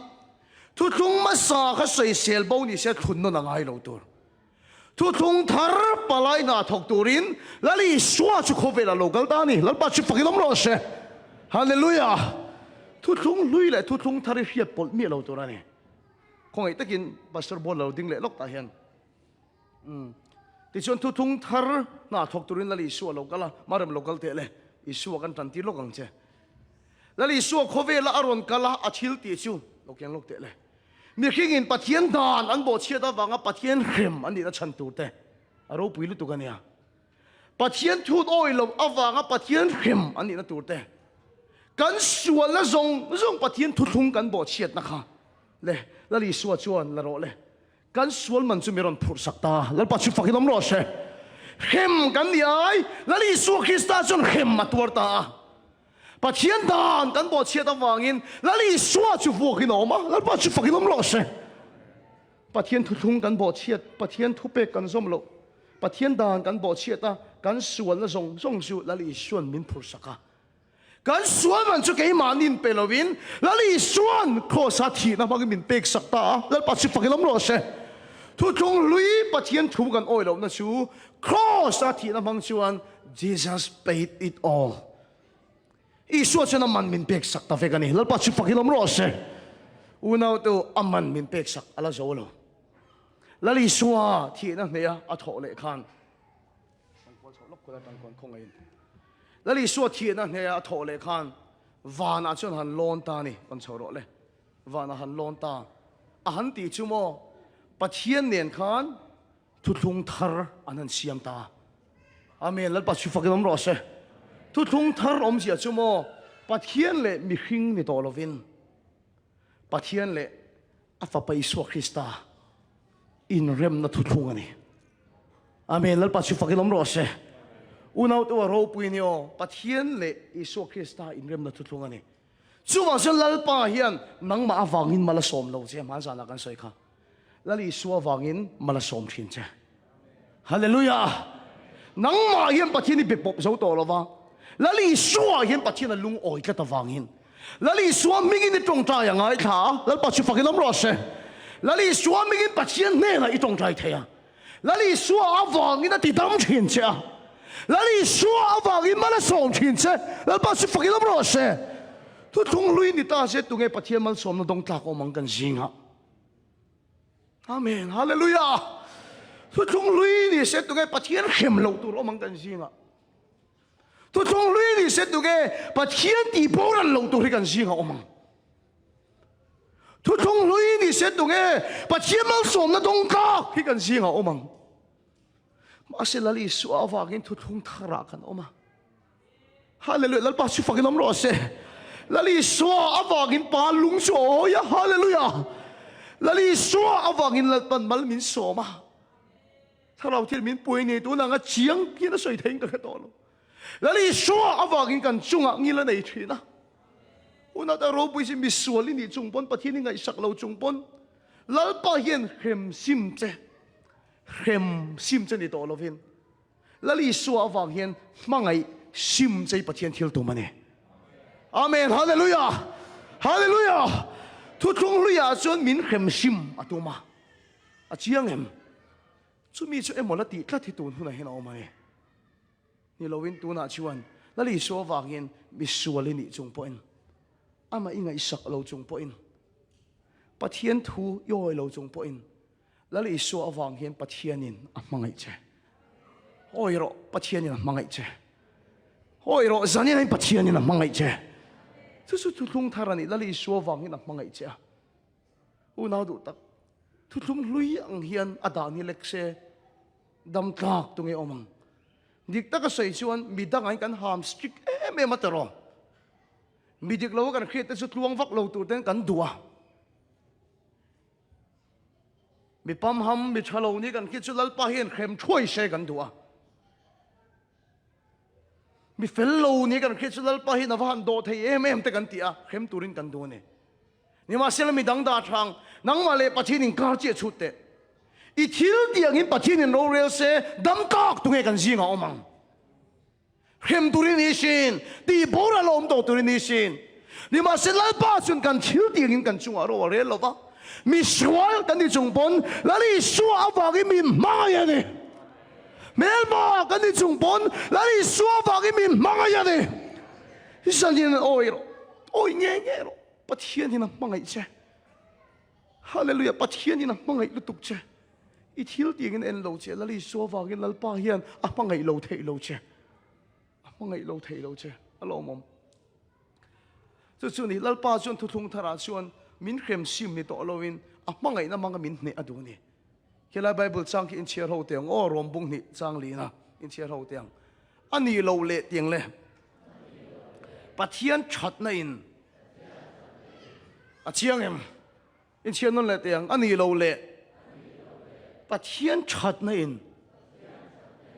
thuthlung hmasa kha sawisel bo ni se thlun nawn a ngai lo tur. Thuthlung thar palai hna thawk turin Lal Isua chu khawvelah lo kal ta a ni. Lalpa chu fakin awm rawh se. Hallelujah! Thuthlung hlui leh thuthlung thar hi hriat pawlh miah lo tur a ni. Khawngaih takin Pastor Bual lo ding leh lawk tah hian. Umm. Tichuan thuthlung thar hna thawk turin Lal Isua lo kal a, Marem lo kal teh le, Isua kan tan tir lawk ang che. Lal Isua khawvela a rawn kal a, a thil tih chu lo keng lawk teh le. Mihringin Pathian dan an bawhchhiat avanga Pathian hrem an nihna chhan tur te a ropui lutuk a nia. Pathian thut awih loh avanga Pathian hrem an nihna tur te, kan sualna zawng zawng Pathian thuthlung kan bawhchhiatna kha le Lal Isua chuan la rawh le. Kan sual man chu mi rawn phurh sak ta. Lalpa chu fakin awm rawh se. Hrem kan ni ai, Lal Isua Krista chuan hrem a tuar ta a. Pathian dan kan bawhchhiat avangin Lal Isua chu vuakin a awm a, Lalpa chu fakin awm rawh se. Pathian thuthlung kan bawhchhiat, Pathian thupek kan zawm loh, Pathian dan kan bawhchhiat a, kan sualna zawng zawng chu Lal Isua'n min phurhsak a. Kan sual man chu keimahni'n pe lovin Lal Isua'n Kraws-a thihna hmangin min peksak ta a, Lalpa chu fakin awm rawh se. Thuthlung hlui Pathian thu kan awih lohna chu Kraws-a thihna hmang chuan Jesus paid it all. Isua chuan a man min peksak ta vek a ni. Lalpa chu fakin awm rawh se. Unaute u, a man min peksak a la zo lo. Lal Isua thihna hneha a thawh leh khan Lal Isua thihna hneha a thawh leh khan vanah chuan han lawn ta a ni. Rawn chho rawh le. Vanah han lawn ta. A han tih chu maw Pathian nen khan Thuthlung thar an han siam ta. Amen. Lalpa chu fakin awm rawh se. Thuthlung thar awmzia chu maw Pathian leh mihring ni tawh lovin Pathian leh a Fapa Isua Krista inremna thuthlung a ni. Amen. Lalpa chu fakin awm rawh se. Unau te a ropui ni aw. Pathian leh Isua Krista inremna thuthlung a ni. Chuvang chuan Lalpa hian nangmah avangin mal a sawm lo che hmanzanah kan sawi kha. Lal Isua vangin mal a sawm thin che. Hallelujah! Nangmah hian Pathian i be pawp zo tawh lo va, Lal Isua hian Pathian a lungawi tlat avangin Lal Isua hmingin i tawngtai a ngaithla a, Lalpa chu fakin awm rawh se. Lal Isua hmingin Pathian hnenah i tawngtai thei a, Lal Isua avangin a ti dam thin che a, Lal Isua avangin mal a sawm thin che, Lalpa chu fakin awm rawh se. Thuthlung hlui ni ta se tunge Pathian malsawmna dawng tlak awm ang kan zingah. Amen. Hallelujah. Thuthlung hlui ni se tunge Pathian hrem loh tur awm ang kan zingah. Thuthlung hlui ni se tunge Pathian tih boral loh tur hi kan zingah awm ang. Thuthlung hlui ni se tunge Pathian malsawmna dawng tlak hi kan zingah awm ang. Mahse Lal Isua avangin thuthlung tharah kan awm a. Hallelujah. Lalpa chu fakin awm rawh se. Lal Isua avangin pa lung chu a awi a. Hallelujah. Lal Isua avangin Lalpan mal min sawm a. Thlarau thil min pui ni tun anga chiang hian a sawi theiin ka hre tawh lo. Lal Isua avangin kan chungah ngil a nei thin a. Unau ta ropui si misual i nih chung pawn Pathian i ngaihsak lo chung pawn Lalpa hian hrem sim che hrem sim che ni tawh lovin Lal Isua avang hian hmangaih sim chei Pathian thil tum a ni. Amen. Hallelujah. Hallelujah. Thuthlung hluiah chuan min hrem sim a tum a. A chiang em? Chumi chu emaw la tih tlat hi tun hunah hian a awm a ni. Ni lovin tunah chuan Lal Isua avangin misual i nih chung pawhin amah i ngaihsak lo chung pawhin Pathian thu i awi lo chung pawhin Lal Isua avang hian Pathianin a hmangaih che. Hawi rawh, Pathianin a hmangaih che. Hawi rawh, zanin Pathianin a hmangaih che. Chu chu thuthlung thar a ni, Lal Isua avangin a hmangaih che a. Unau duh tak, thuthlung hlui ang hian a dan hi lek se, dam tlak tunge awm ang. Dik taka sawi chuan mi dangah hian kan ham strict em em a tiraw? Mi dik lo a kan hriat te chu tluang vak lo tur ten kan duh a. Mi pamham, mi tha lo ni kan hriat chu Lalpa hian hrem thuai se kan duh a. Mi fel lo ni kan hriat chu Lalpa hian a va han dawh thei em em te kan ti a, hrem turin kan duh a ni. Nimahsela mi dang dah thang, nangmah leh Pathian inkar chiah chhut teh. I thil tih angin Pathian in rorel se, dam tak tunge kan zingah awm ang? Hrem turin i sin, tih boral a awm tawh turin i sin. Nimahsela Lalpa chuan kan thil tih angin kan chungah ro a rel lo va, mi sual kan ni chung pawn Lal Isua avangin min hmangaih a ni. Hmelma kan ni chung pawn Lal Isua avangin min hmangaih a ni. Zanin awi rawh, awi nge nge rawh. Pathian in a hmangaih che. Hallelujah, Pathian in a hmangaih lutuk che. I thil tiang in en lo che, Lal Isua vangin Lalpa hian a hmangaih lo theih lo che. A hmangaih lo theih lo che. A lawmawm. Chu chu ni, Lalpa chuan thuthlung tharah chuan min hrem sim ni tawh loin a hmangaihna hmanga min hneh a duh a ni. Helai Bible chang khi inchhiar ho teh ang aw, Rom bung hnih chang lina inchhiar ho teh ang. A nih loh leh tiang le. Pathian thatna in a chiang em? Inchhiar nawn leh teh ang. A nih loh leh Pathian thatna in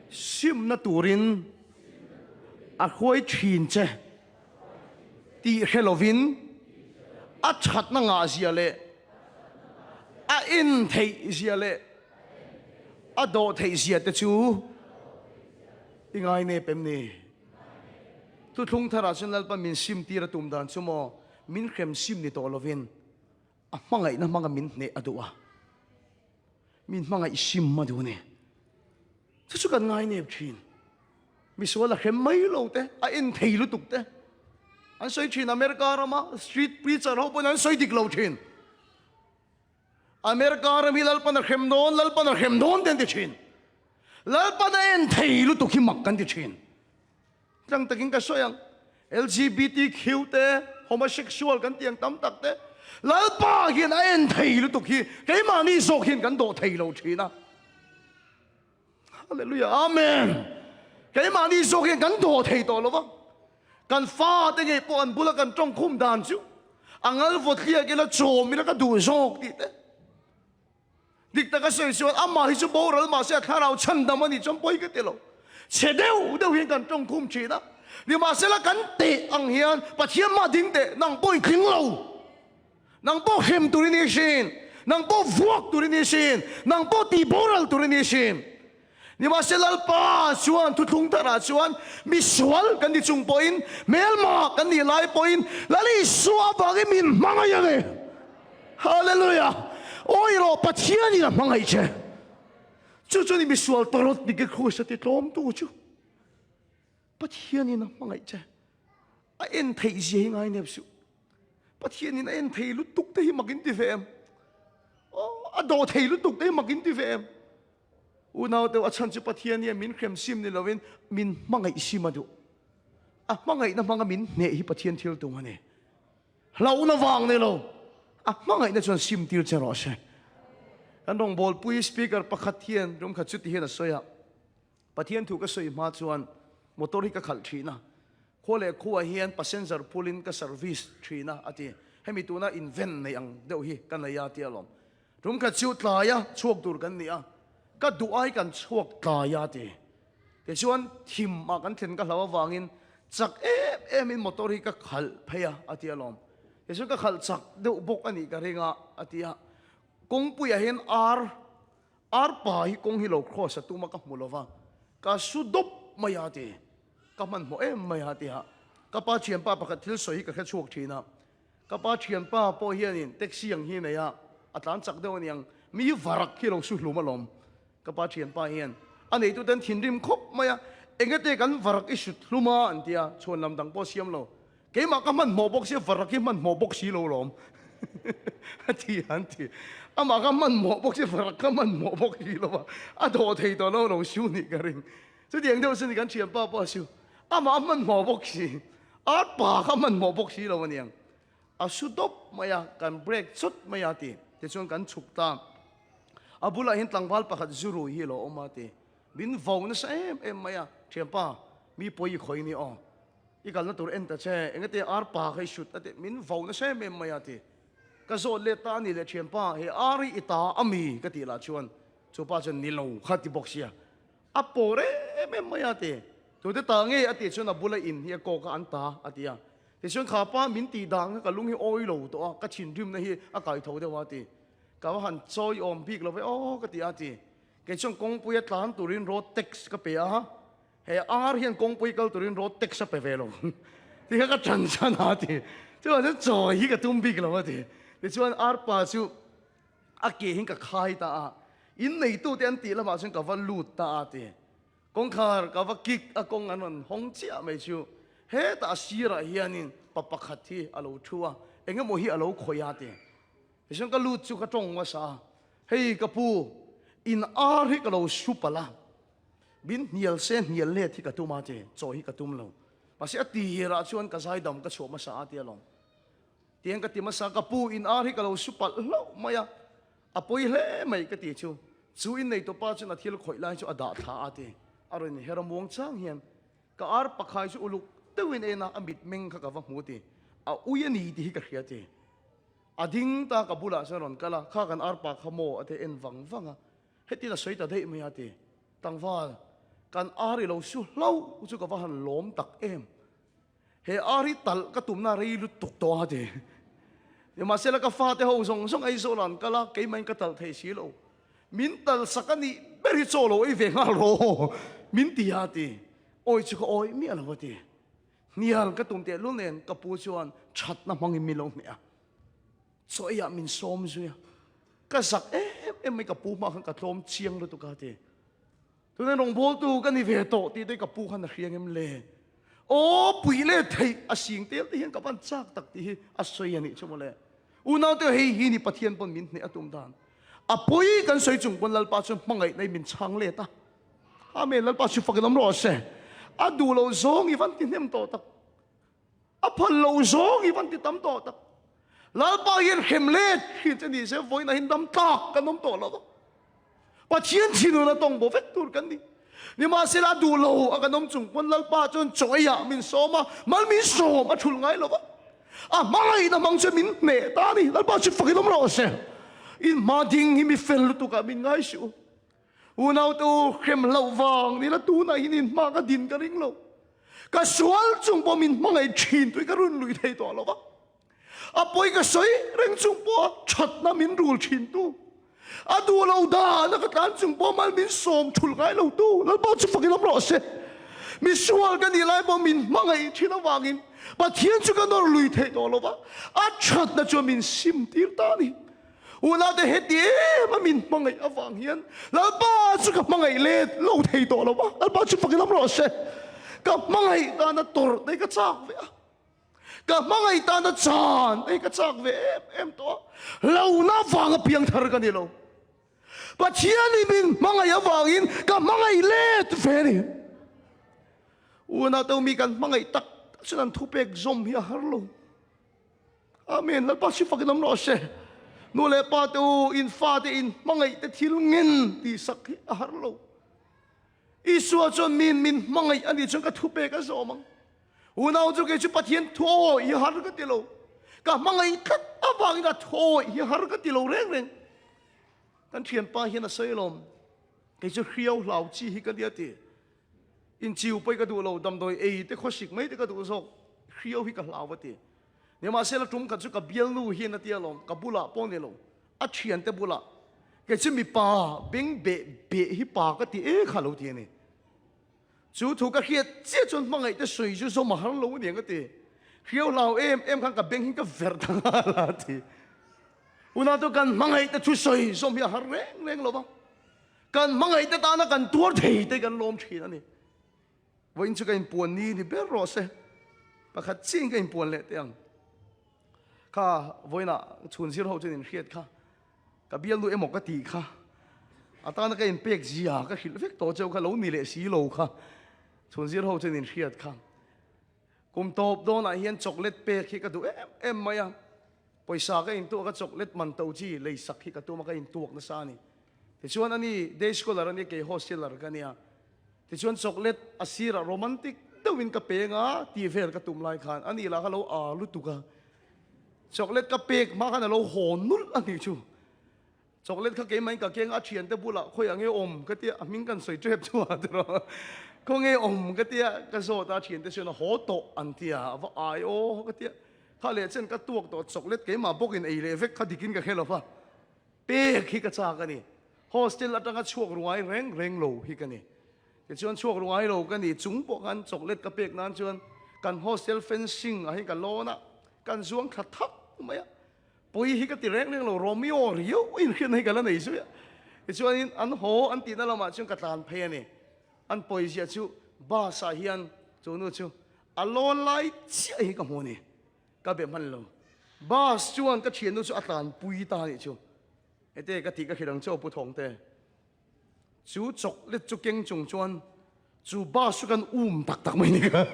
simna turin a hruai thin che tih hre lovin a thatna ngah zia leh a en theih zia leh a dawh theih zia te chu i ngai nep em ni? Thuthlung tharah chuan Lalpa min sim tir a tum dan chu maw min hrem sim ni tawh lovin a hmangaihna hmanga min hneh a duh a, min hmangaih sim a duh a ni. Chu chu kan ngai nep thin. Misual a hrem mai lo te, a en thei lutuk te. An sawi thin America rama street preacher ho pawhin an sawi dik lo thin. America ram hi Lalpan a hrem dawn, Lalpan a hrem dawn te an ti thin. Lalpan a en thei lutuk hi mak kan ti thin. Tlang takin ka sawi ang, LGBTQ te, homosexual kan tih ang tam tak te, Lalpa hian a en thei lutuk hi keimahni zawk hian kan dawh thei lo thin a. Hallelujah, Amen. Keimahni zawk hian kan dawh thei tawh lo va. Kan fate ngei pawh an bula kan tawngkhum dan chu a ngal vawt hliak ila chawm ila ka duh zawk tih te. Dik taka sawi chuan amah hi chu boral mahse a thlarau chhandam a nih chuan pawi ka ti lo. Chhe deuh deuh hian kan tawngkhum thin a. Nimahsela kan teh ang hian Pathian mah ding teh nang pawh i tling lo. Nang pawh hrem tur i ni hrin, nang pawh vuak tur i ni hrin, nang pawh tih boral tur i ni hrin. Nimahse Lalpa chuan thuthlung tharah chuan misual kan ni chung pawhin, hmelma kan nih lai pawhin Lal Isua avangin min hmangaih a ni. Hallelujah! Awi rawh, Pathianin a hmangaih che. Chu chu ni misual tawrawt ni ke Krus a ti tlawmtu chu. Pathianin a hmangaih che. A en theih zia hi ngai nep suh. Pathianin a en thei lutuk te hi mak in ti ve em? Aw, a dawh thei lutuk te hi mak in ti ve em? Unau deuh a chhan chu Pathian hian min hrem sim ni lovin min hmangaih sim a duh. A hmangaihna hmanga min hneh hi Pathian thil tum a ni. Hlauhna vang ni lo, a hmangaihna chuan sim tir che rawh se. Kan rawngbawlpui speaker pakhat hian rum khat chuti hian a sawi a. Pathian thu ka sawi hma chuan motor hi ka khalh thin a, khua leh khuaah hian passenger phulin ka service thin a, a ti. Hemi tuna invent nei ang deuh hi ka nei a, tia lawm. Tum khat chu tlaia chhuak tur kan ni a, ka duh ai kan chhuak tlai a, ti. Tichuan thim ah kan thlen ka hlau avangin chak em emin motor hi ka khalh phei a, a ti alawm. Tichuan ka khalh chak deuh bawk a nih ka ring a, a ti a. Kawngpuiah hian ar Arpa hi kawng hi lo cross a tum a ka hmu lo va, ka su dawp mai a ti. Ka hmanhmawh em mai a ti a. Ka pa thianpa pakhat thil sawi hi ka hre chhuak thin a. Ka pa thianpa pawh hianin taxi ang hi nei a, a tlan chak deuh a niang, mi varak hi lo su hlum alawm. Ka pa thianpa hian a neituten thinrim khawp mai a, engate kan varak i sut hlum a an ti a, chhuan lam dang pawh siam lo. Keimah ka hmanhmawh bawk sia, varak hi hmanhmawh bawk si lo lawm. A ti an ti. Amah ka hmanhmawh bawk sia, varak ka hmanhmawh bawk si lo a, a dawh thei tawh lo lo siu nih ka ring. Chutiang deuh chu ni kan thianpa pawh a siu. Amah a hmanhmawh bawk si, a pa kha hmanhmawh bawk si lo aniang. A su dawp mai a, kan break chawt mai a ti. Tichuan kan chhuk ta. A bulah hian tlangval pakhat zu rui hi a lo awm a ti. Min vo nasa em em mai a, Thianpa, mi pawi i khawi ni aw. I kalna tur en ta che, engate ar pa kha i sut a ti, min vo nasa em em mai a ti. Ka zawt let ta a ni leh thianpa, he ar hi i ta a mi ka tih lah chuan chu pa chuan ni lo kha ti bawk sia. A pawr em em mai a ti. Tute ta nge a tih chuan a bula in hi a kawk a an ta a ti a. Tichuan kha pa min tih dan kha ka lung hi awi lo tawh a, ka thinrimna hi a kai tho deuh a ti. Ka va han chawi awm bik lo ve aw ka ti a ti. Kei chuan kawngpuia tlan turin road tax ka pe a, he ar hian kawngpui kal turin road tax a pe ve lo ti kha ka ṭan chan a ti. Chuvang chuan chawi hi ka tum bik lo a ti. Tichuan ar pa chu a ke hin ka khai ta a, in neitute an tih lamah chuan ka va lut ta a ti. Kawngkhar ka va kik a kawng an rawn hawng chiah mai chu hetah a sirah hianin pa pakhat hi a lo thu a, engemaw hi a lo khawih a ti. Tichuan ka lut chu ka tawng hmasa a, Hei ka pu, in ar hi ka lo su palh a, min hnial se hnial let hi ka tum a ti, chaw hi ka tum lo. Mahse a tirah chuan ka zaidam ka chhuah hmasa a ti alawm. Tiang ka ti hmasa, ka pu, in ar hi ka lo su palh hlauh mai a, a pawi hle mai ka ti chu. Chu inneitupa chuan a thil khawih lai chu a dah thla a ti, a rawn inher a muang chang hian ka ar pakhai chu uluk deuhin en a, a mitmeng kha ka va hmu ti, a ui a ni tih hi ka hria ti. A ding ta ka bulah chuan rawn kal a, kha kan arpa kha maw a ti en vang vang a, hetin a sawi ta daih mai a ti, Tlangval, kan ar i lo su hlauh chu ka va han lawm tak em, he ar hi talh ka tumna rei lutuk tawh a ti. Nimahsela ka fate ho zawng zawng Aizawl ah an kal a, keimahin ka talh thei si lo, min talh sak a nih ber hi chaw lo ei ve nghal rawh min ti a ti, awi chu ka awi miah lo a ti. Hnial ka tum tehlul nen ka pu chuan thatna hmangin min lo hneh a, chaw eiah min sawm zui a, ka zak em em mai ka pu hma khan ka tlawm chiang lutuk a ti. Tunah rawngbawltu ka ni ve tawh tih te ka pu khan a hria ngem le? Aw pui leh theih a sing tel te hian ka van chak tak tih hi a sawi a nih chu mawle. Unaute hei hi ni Pathian pawn min hneh a tum dan. A pawi kan sawi chung pawn Lalpa chuan hmangaihna in min chhang let a. Amen Lalpa chu fakin awm rawh se. A duh lo zawng i van ti hnem tawh tak. A phal lo zawng i van ti tam tawh tak. Lalpa hian hrem let thin che ni se vawiin ah hian dam tlak kan awm tawh lo va. Pathian thinun a tawng bo vek tur kan ni. Nimahsela a duh lo a kan awm chung pawn Lalpa chuan chaw ei ah min sawm a, mal min sawm a thulh ngai lo va. A hmangaihna hmang chuan min hneh ta a ni. Lalpa chu fakin awm rawh se. In hma ding hi mi fel lutuk ah min ngai suh u. Unaute u, hrem hlauh vang nila tunah hian in hma ka din ka ring lo. Ka sual chung pawh min hmangaih thin tui ka run lui thei tawh lo va. A pawi ka sawi reng chung pawha thatna min rul thin tu. A duh lo dana ka tlan chung pawh mal min sawm thul ngai lo tu. Lalpa chu fakin awm rawh se. Mi sual ka nih lai pawh min hmangaih thin avangin Pathian chu ka nawr lui thei tawh lo va. A thatna chuan min sim tir ta a ni. Unaute heti em a min hmangaih avang hian Lalpa chu ka hmangaih let lo thei tawh lo va, Lalpa chu fakin awm rawh se. Ka hmangaih tana tawrh te ka chak ve a, ka hmangaih tana chan te ka chak ve em em tawh a, hlauhna avanga piangthar ka ni lo. Pathianin min hmangaih avangin ka hmangaih let ve a ni. Unaute mi kan hmangaih tak tak chuan an thupek zawm hi a har lo. Amen. Lalpa si fakin awm rawh se. Nu leh pa te u, in fa te in hmangaih te thil ngen tih sak hi a har lo. Isua chuan min min hmangaih a nih chuan ka thupek a zawm ang. Unau chu kei chu Pathian thu awih hi har ka ti lo. Ka hmangaih tlat avangin a thu awih hi har ka ti lo reng reng. Kan thianpa hian a sawi alawm. Kei chu hriau hlau chi hi ka nia ti. Inchiu pawh hi ka duh lo, damdawi ei te khawsik mai te ka duh zawk, hriau hi ka hlau a ti. Nimahsela tum khat chu ka bialnu hian a ti alawm, ka bulah pawh ni lo, a thiante bulah, kei chu mipa beng beh beh hi pa ka ti e kha lo ti a ni. Chu thu ka hriat chiah chuan hmangaih te sawi chu zawm a har lo aniang ka ti. Hriau hlau em em khan ka beng hi ka verh ta nghal a ti. Unau chu kan hmangaih te thusawi zawm hi a har reng reng lo va. Kan hmangaih te tana kan tuar thei te kan lawm thin a ni. Vawiin chu ka inpuan ni ni ber rawh se. Pakhat chiin ka inpuan leh teh ang. Kha vawiinah chhun zir ho chuan inhriat kha. Ka bialnu emaw ka tih kha. A tana ka inpek zia ka hrilh vek tawh cheu kha lo ni leh si lo kha. Chhun zir ho chuan inhriat kha. Kum tawp dawnah hian chocolate pek hi ka duh em em mai a. Pawisa ka intuak a chocolate man to chi lei sak hi ka tum a ka intuak nasa a ni. Tichuan ani day scholar a nia kei hosteler ka nia. Tichuan chocolate a sirah romantic deuhin ka peng a tih vel ka tum lai khan ani lah kha lo aa lutuk a, chocolate ka pek hma khan a lo haw nulh a nih chu. Chocolate kha keimahin ka keng a, thiante bulah khawi ang nge awm ka tia, a hming kan sawi tep chu a tiraw, khaw nge awm ka tia ka zawt a, thiante chuan a haw tawh an tia, a va ai aw ka tia, kha leh chen ka tuak tawh chocolate keimah bawkin ei leh vek kha dikin ka hre lo va, pek hi ka chak a ni, hostel atanga chhuak ruai reng reng lo hi ka ni, tichuan chhuak ruai lo ka ni chung pawh khan chocolate ka pek nan chuan kan hostel fencing ah hian ka lawn a, kan zuang thla thak mai a. Pawi hi ka ti reng reng lo, Romeo riau inhriatna hi ka la nei zui a. Tichuanin an haw an tihna lamah chuan ka tlan phei a ni. An pawiziah chu bus ah hian chu nu chu a lawn lai chiah hi ka hmu a ni. Ka be hman lo. Bus chuan ka thiannu chu a tlanpui ta a nih chu. Hete ka tih ka hrilh ang che aw Pu Thawngte. Chu chocolate chu keng chung chuan chu bus chu kan um tak tak mai ni ka.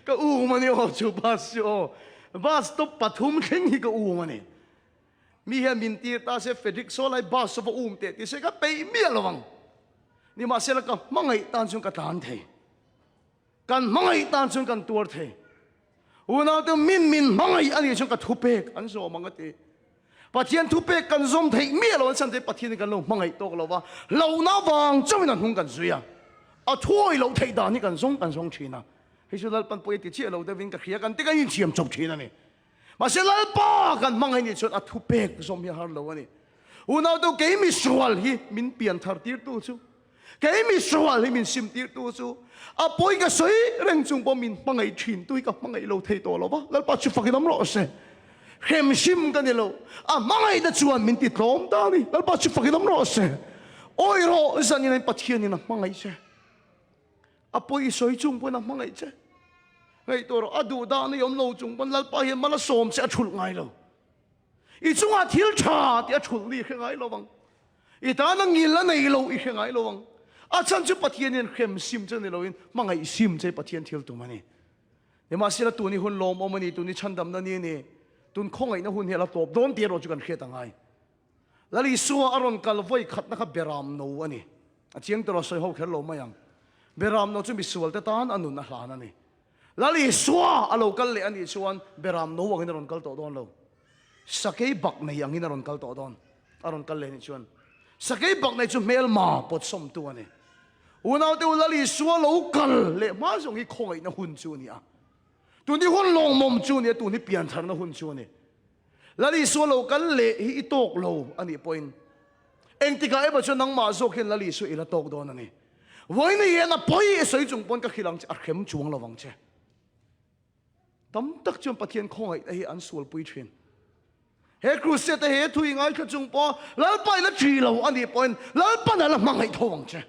Ka um a ni aw chu bus chu aw. Bus stop pathum thleng hi ka um a ni. Mi hian min tir ta se Frederick saw lai bus chu va um teh ti se ka peih miah lo ang. Nimahsela ka hmangaih tan chuan ka tlan thei. Kan hmangaih tan chuan kan tuar thei. Unaute min min hmangaih a nih chuan ka thupek an zawm ang a ti. Pathian thupek kan zawm theih miah lo an chhan te Pathian hi kan lo hmangaih tawk lo va, hlauhna avang chauhin a hnung kan zui a. A thuawi loh theih dan hi kan zawng kan zawng thin a. Hei chu Lalpan pawi a ti chiah lo deuhin ka hria kan ti kan inthiam chawp thin a ni. Mahse Lalpa kan hmangaih nih chuan a thupek zawm hi a har lo a ni. Unaute kei misual hi min pian thar tirtu chu Kei mi sual hi min sim tirtu chu a pawi ka sawi reng chung pawh min hmangaih thin tu hi ka hmangaih lo thei tawh lo va, Lalpa chu fakin awm rawh se. Hrem hrim ka ni lo, a hmangaihna chuan min ti tlawm ta a ni, Lalpa chu fakin awm rawh se. Awi rawh zanin in Pathianin a hmangaih che, a pawi i sawi chung pawhin a hmangaih che. Ngaihtuah rawh, a duh dan i awm lo chung pawn Lalpa hian mal a sawm che a thulh ngai lo. I chungah thil tha tih a thulh ni i hre ngai lo vang. I tana ngil a nei lo i hre ngai lo ang. A chhan chu Pathian hian hrem sim che ni loin hmangaih sim che Pathian thil tum a ni. Nimahsela tun hi hun lawmawm a ni, tun hi chhandamna ni a ni, tun khawngaihna hun hi a la tawp dawn tih erawh chu kan hriat a ngai. Lal Isua a rawn kal vawi khatna kha beram no a ni. A chiang tawh lo, sawi ho kher lo mai ang. Beram no chu misualte tan a nun a hlan a ni. Lal Isua a lo kal leh a nih chuan beram no angin a rawn kal tawh dawn lo. Sakei bak nei angin a rawn kal tawh dawn. A rawn kal leh nih chuan sakei bak nei chu hmelma pawtsawmtu a ni. Unaute u Lal Isua lo kal leh hma zawng hi khawngaihna hun chu a ni a. Tun hi hun lawngmawm chu a ni a, tun hi piantharna hun chu a ni. Lal Isua lo kal leh hi i tawk lo a nih pawhin engtikah emaw chuan nangmah zawk hian Lal Isua i la tawk dawn a ni. Vawiin hian a pawi i sawi chung pawn ka hrilh ang che, a hrem chuang lo vang che. Tam tak chuan Pathian khawngaihna hi an sualpui thin. He crusade te he thu i ngaithla chung pawh Lalpa i la ṭi lo a nih pawhin Lalpan a la hmangaih tho ang che.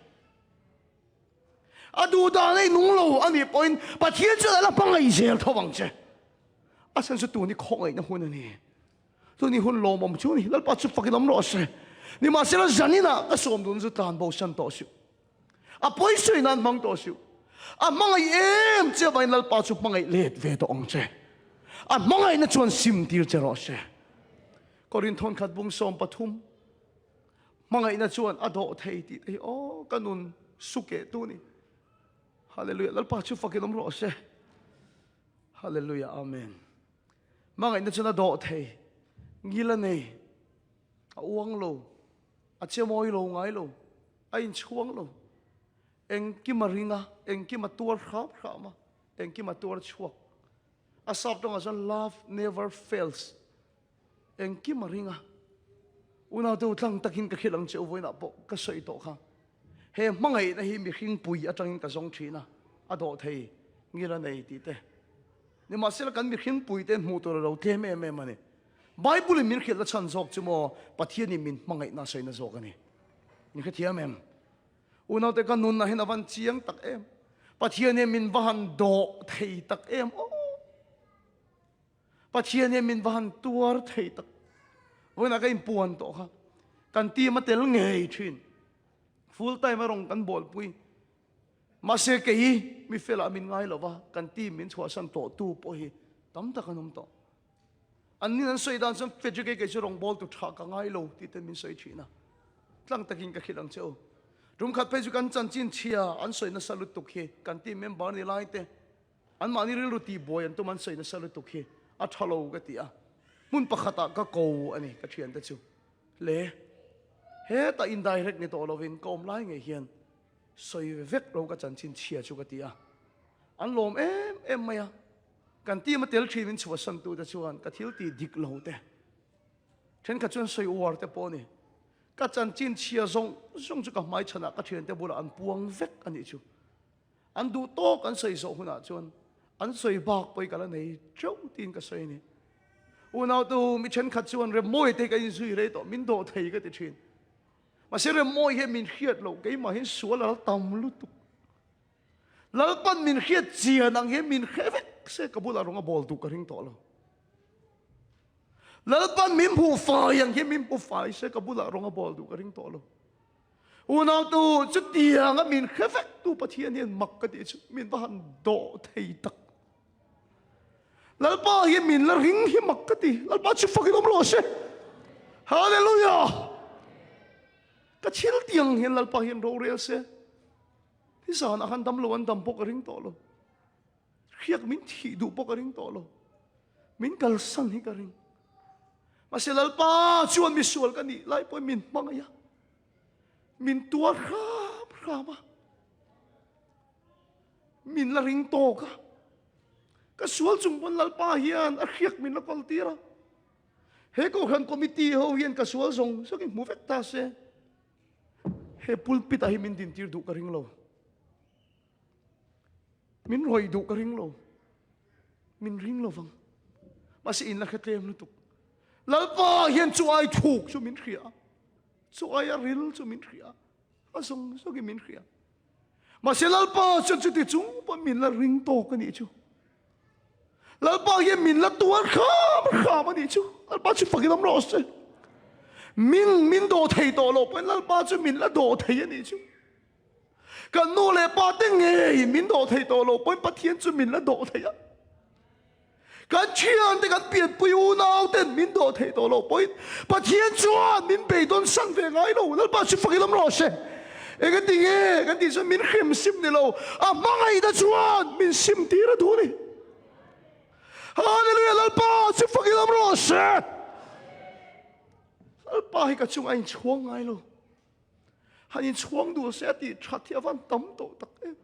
A duh dan a i nung lo a nih pawhin Pathian chuan a la hmangaih zel tho ang che. A chhan chu tun hi khawngaihna hun a ni. Tun hi hun lawmawm chu a ni. Lalpa chu fakin awm rawh se. Nimahsela zaninah ka sawm dun chu tlan bo san tawh suh. A pawi sawi nan hmang tawh suh. A hmangaih em che avangin Lalpa chu hmangaih let ve tawh ang che. A hmangaihna chuan sim tir che rawh se. Korinth thawnkhat bung 13 Hmangaihna chuan a dawh thei tih te hi aw ka nun sukeh tu ni. Hallelujah. Lalpa chu fakin awm rawh se. Hallelujah. Amen. Hmangaihna chuan a dawh thei. Ngil a nei. A uang lo. A che mawi lo ngai lo. A inchhuang lo. Engkim a ring a, engkim a tuar hram hram a, engkim a tuar chhuak. A sap tawngah chuan love never fails. Engkim a ring a. Unaute u tlang takin ka hrilh ang che u vawiinah pawh ka sawi tawh kha. He hmangaihna hi mihring pui atangin ka zawng thin a, a dawh thei ngil a nei tih te. Nimahsela kan mihring pui te hmuh tur a lo tlem em em a ni. Bible in min hrilhna chhan zawk chu maw Pathianin min hmangaihna a sawina zawk a ni. Min hrethiam em? Unaute ka nunah hian a van chiang tak em. Pathian hian min va han dawh thei tak em aw. Pathian hian min va han tuar thei tak. Vawiinah ka inpuan tawh kha. Kan team a tel ngei thin. Full time a rawng kan bawlpui. Mahse kei mi felah min ngai lo va, kan team min chhuahsan tawh tu pawh hi tam tak an awm tawh. An nin an sawi dan chuan Fedrick kei chu rawngbawl tu tha ka ngai lo tih ten min sawi thin a. Tlang takin ka hrilh ang che u. Tum khat phei chu kan chanchin chhia an sawi nasa lutuk hi kan team member ni lai te anmahni rilru tihbuai an tum an sawi nasa lutuk hi a tha lo ka ti a. Hmun pakhatah ka ko a ni ka thiante chu. Le hetah indirect ni tawh lovin ka awm lai ngei hian sawi vek lo ka chanchin chhia chu ka ti a. An lawm em em mai a. Kan team a tel thin in chhuahsan tute chuan ka thil tih dik lo te thenkhat chuan sawi uar te pawh a ni. Ka chanchin chhia zawng zawng chu ka hmai chhanah ka thiante bulah an puang vek a nih chu. An duh tawk an sawi zawh hunah chuan an sawi bak pawh i ka la nei teuh tiin ka sawi a ni. Unautu mi thenkhat chuan Remmawi te hi ka inzui rei tawh, min dawh thei ka ti thin. Mahse Remmawi hian min hriat loh, keimah hian sual a la tam lutuk. Lalpan min hriat chian ang hian min hre vek se ka bulah rawng a bawl duh ka ring tawh lo. Lalpan min hmuh fai ang hian min hmu fai se ka bulah rawng a bawl duh ka ring tawh lo. Unautu chutianga min hre vek tu Pathian hian mak ka tih chu min va han dawh thei tak. Lalpa hian min la ring hi mak ka ti. Lalpa chu fakin awm lo se. Hallelujah! Ka thil tiang hian Lalpa hian rorel se. Nizanah khan damlo an dam pawh ka ring tawh lo. Hriak min thih duh pawh ka ring tawh lo. Min kalsan hi ka ring. Mahse Lalpa chuan misual ka nih lai pawhin min hmangaih a. Min tuar hram hram a. Min la ring tawk a. Ka sual chung pawn Lalpa hian a hriak min la kawl tir a. He kohhran committee ho hian ka sual zawng zawng in hmu vek ta se. He pulpit ah hi min din tir duh ka ring lo. Min rawih duh ka ring lo. Min ring lo vang. Mahse in la hre tlem lutuk. Lalpa hian chu ai thuk chu min hria. Chu ai a ril chu min hria. A zawng zawngin min hria. Mahse Lalpa chuan chuti chung pawh min la ring tawk a nih chu. Lalpa hian min la tuar kham kham a nih chu. Lalpa chu fakin awm rawh se. Min min dawh thei tawh loh pawhin Lalpa chu min la dawh thei a nih chu. Kan nu leh pa te ngei min dawh thei tawh loh pawhin Pathian chu min la dawh thei a. Kan thiante kan pianpui unau ten min dawh thei tawh loh pawhin Pathian chuan min beidawn san ve ngai lo. Lalpa chu fakin awm rawh se. Engati nge kan tih chuan min hrem sim ni lo, a hmangaihna chuan min sim tir a duh a ni. Hallelujah Lalpa chu fakin awm rawh se. Lalpa hi ka chung a inchhuang ngai lo. Han inchhuang duh se a tih that hi a van tam tawh tak em.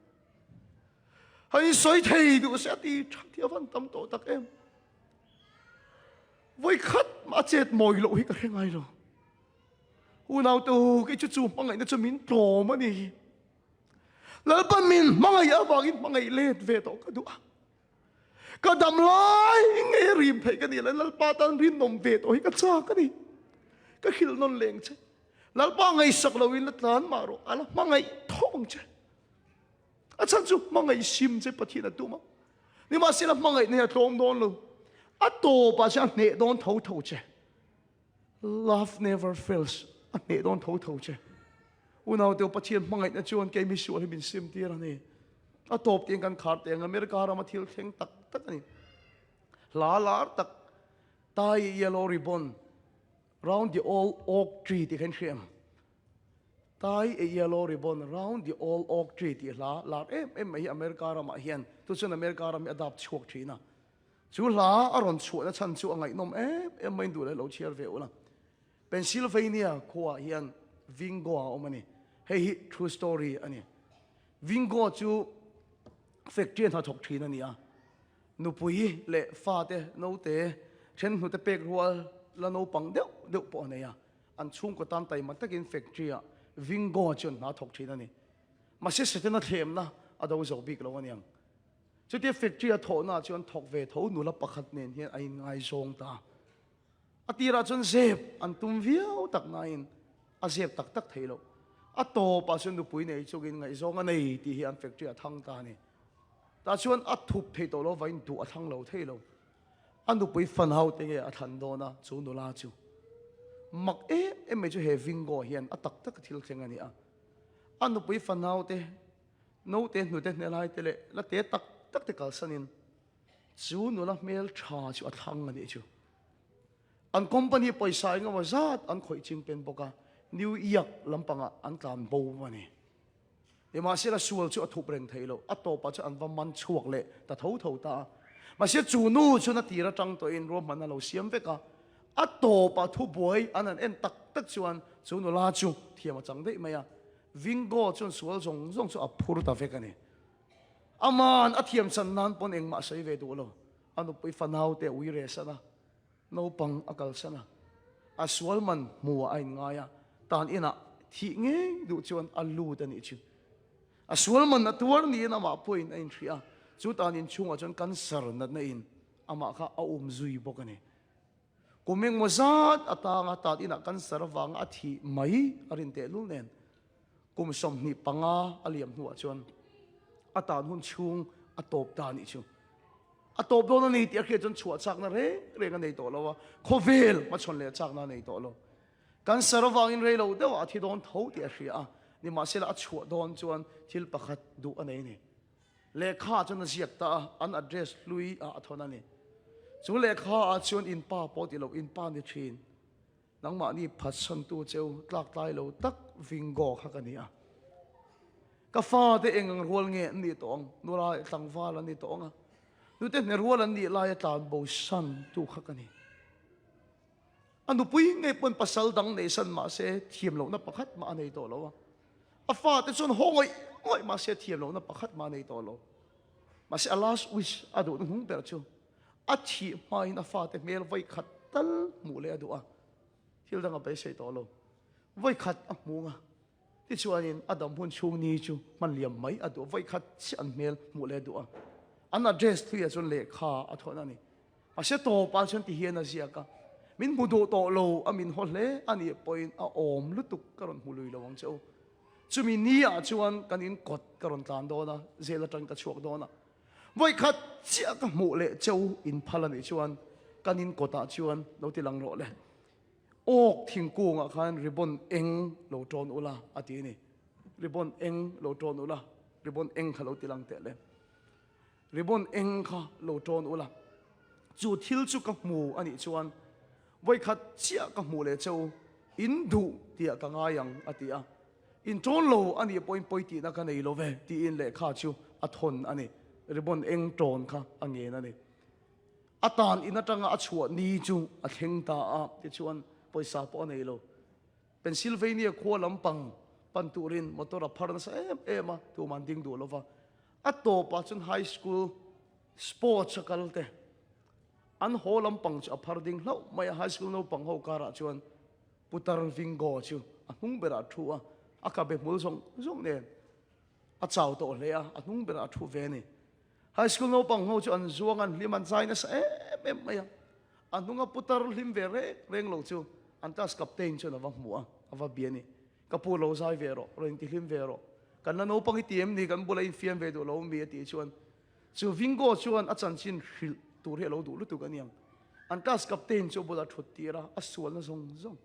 Han insawi thei duh se a tih that hi a van tam tawh tak em. Vawi khat mah a chet mawi loh hi ka hre ngai lo. Unaute u, kei chu chu hmangaihna chu min tlawm a ni. Lalpa min hmangaih avangin hmangaih let ve tawh ka duh a. Ka dam lai ngei a rim theih ka nih leh Lalpa tan rinawm ve tawh hi ka chak a ni. Ka hrilh nawn leng che. Lalpa ngaihsak loin la tlan mah rawh, a la hmangaih tho ang che. A chhan chu hmangaih sim che Pathian a tum a. Nimahsela hmangaihna hi a tlawm dawn lo. A tawpah chuan a hneh dawn tho tho che. Love never fails a hneh dawn tho tho che. Unaute Pathian hmangaihna chuan kei misual hi min sim tir a ni. A tawp tiin kan khar teh ang America rama thil thleng tak tak a ni. Hla lar tak Tie a yellow ribbon round the old oak tree tih kha in hria em? Tie a yellow ribbon round the old oak tree tih hla lar em em mai hi America ramah hian tu chuan America ram hi a dap chhuak thin a. Chu hla a rawn chhuahna chhan chu a ngaihnawm em em mai duh leh lo chhiar ve ula. Pennsylvania khuaah hian Vingo a awm a ni. Hei hi true story a ni. Vingo chu factory a hnathawk thin a ni a. Nupui leh fate naute then hnute pek rual la naupang deuh deuh pawh a nei a. An chhungkaw tan taima takin factory ah Vingo chuan hna thawk thin a ni. Mahse Setana thlemna a do zo bik lo a niang. Chutia factory a thawhna chuan thawk ve tho nula pakhat nen hian a inngaizawng ta. A tirah chuan zep an tum viau tak nain a zep tak tak thei lo. A tawpah chuan nupui nei chungin ngaihzawng a nei tih hi an factory a thang ta a ni. Tah chuan a thup thei tawh lo vain duh a thlang lo thei lo. A nupui fanhau te nge a thlan dawn a chu nula chu. Mak em em mai chu he Vingo hian a tak tak a thil thleng a ni a. A nupui fanhau te Naute hnute hne lai te leh la te tak tak te kalsanin chu nula hmel tha chu a thlang a nih chu. An company pawisa engemaw zat an khawih ching pen bawk a, New York lampangah an tlan bo a ni. Nimahsela sual chu a thup reng thei lo, a tawpah chuan an va man chhuak leh ta tho tho ta a. Mahse chu nu chuan a tir atang tawhin ruahmanna lo siam vek a, a tawpah thubuai an han en tak tak chuan chu nula chu thiam a chang daih mai a, Vingo chuan sual zawng zawng chu a phur ta vek a ni. Aman a thiam chan nan pawn engmah a sawi ve duh lo, a nupui fanau te a ui re san a, Naupang a kalsan a, a sual man hmuh ah a inngai a, tan inah thih ngei duh chuan a lut a nih chu. A sual man a tuar niin amah pawhin a inhria a, chu tan inchhungah chuan cancer natna in amah kha a um zui bawk a ni. Kum engmaw zat atanga tan inah cancer avanga a thih mai a rin tehlul nen kum 25 a liam hnuah chuan a tan hun chhung a tawp ta a nih chu. A tawp dawn a ni tih a hriat chuan chhuah chakna reng reng a nei tawh lo a, khawvel hmachhawn leh chakna a nei tawh lo. Cancer avangin rei lo deuhah a thi dawn tho tih a hria a, nimahsela a chhuah dawn chuan thil pakhat duh a nei a ni. Lehkha chuan a ziak ta a, an address hlui ah a thawn a ni. Chu lehkha ah chuan in pa pawh ti lo, in pa ni thin. Nangmahni phatsantu cheu tlaktlai lo tak Vingo kha ka ni a. Ka fate eng ang rual nge an nih tawh ang? Nula leh tlangval an ni tawh ang a. Nute hne rual an nih laia tlan bo san tu kha ka ni. A nupui ngei pawn pasal dang nei san mah se thiam lohna pakhat mah a nei tawh lo a. A fate chuan haw ngawih ngawih mah se thiam lohna pakhat mah a nei tawh lo. Mahse a last wish a duhna hnung ber chu A thih hmain a fate hmel vawikhat tal hmuh leh a duh a, thil dang a beisei tawh lo. Vawikhat a hmu nga, tichuanin a dam hun chhung ni chu hman liam mai a duh a, vawikhat chiah an hmel hmuh leh a duh a. An address thuiah chuan lehkha a thawn a ni. Mahse tawpah chuan ti hian a ziak a, Min hmu duh tawh lo, a min haw hle a nih pawhin a awm lutuk ka rawn hmu lui lo ang che u. Chumi ni ah chuan kan in kawt ka rawn tlan dawn a, zel atang ka chhuak dawn a. Vawikhat chiah ka hmuh leh cheu in phal a nih chuan kan in kawtah chuan lo ti lang rawh le. Awk thingkungah khan ribbon eng lo tawn ula a ti a ni. Ribbon eng lo tawn ula, ribbon eng kha lo ti lang teh le. Ribbon eng kha lo tawn ula. Chu thil chu ka hmu a nih chuan vawikhat chiah ka hmuh leh cheu in duh tiah ka ngai ang a ti a. In ṭawn lo a nih pawhin pawi tihna ka nei lo ve tiin lehkha chu a thawn a ni. Ribbon eng ṭawn kha a ngen a ni. A tan in aṭanga a chhuah ni chu a thleng ta a, tichuan pawisa pawh a nei lo. Pennsylvania khua lampang pan turin motor a phar nasa em em a, tuman ding duh lo va. A tawpah chuan high school sports a kal te an haw lampang chu a phar ding hlauh mai a, high school naupang ho karah chuan Putar Vingo chu a hnung berah a thu a, a kabe hmul zawng zawng nen a chau tawh hle a, a hnung berah a thu ve a ni. High school naupang ho chu an zuang, an hlim, an zai nasa em em mai a. A hnunga putar hlim ve reng reng lo chu an class captain chuan a va hmu a, a va bia a ni. Ka pu lo zai ve rawh, rawn intihlim ve rawh. Kan la naupang i ti em ni, kan bula infiam ve duh lo mi a tih chuan Chu Vingo chuan a chanchin hrilh tur hi a lo duh lutuk a niang. An class captain chu a bulah thut tir a, a sualna zawng zawng,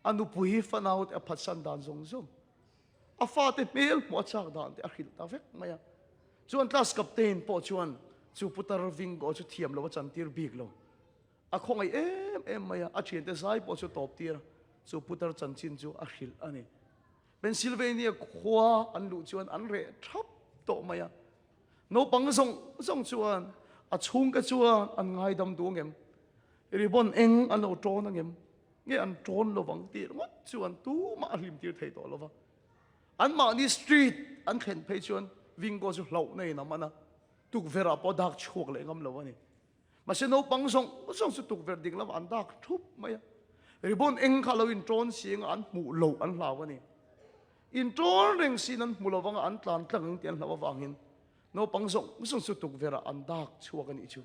a nupui fanau te a phatsan dan zawng zawng, a fate hmel hmuh a chak dan te a hrilh ta vek mai a. Chu an class captain pawh chuan chu putar Vingo chu thiam lo a chantir bik lo. A khawngaih em em mai a, a thiante zai pawh chu tawp tir a, chu putar chanchin chu a hrilh a ni. Pennsylvania khua an luh chuan an reh thap tawh mai a. Naupang zawng zawng chuan a chhungte chuan an ngaidam duh angem? Ribbon eng an lo tawn angem? Nge an tawn lovang tih ringawt chuan tumah a hlim tir thei tawh lova. Anmahni street an thlen phei chuan Vingo chu hlauhna in a man a, tukverh ah pawh a dak chhuak leh ngam lo a ni. Mahse naupang zawng zawng chu tukverh ding lamah an dak thup mai a, ribbon eng kha lo inṭawn si anga an hmuh loh an hlau a ni. Inṭawn reng siin an hmu lo vanga an tlan tlang ang tih an hlauh avangin naupang zawng zawng chu tukverhah an dak chhuak a nih chu.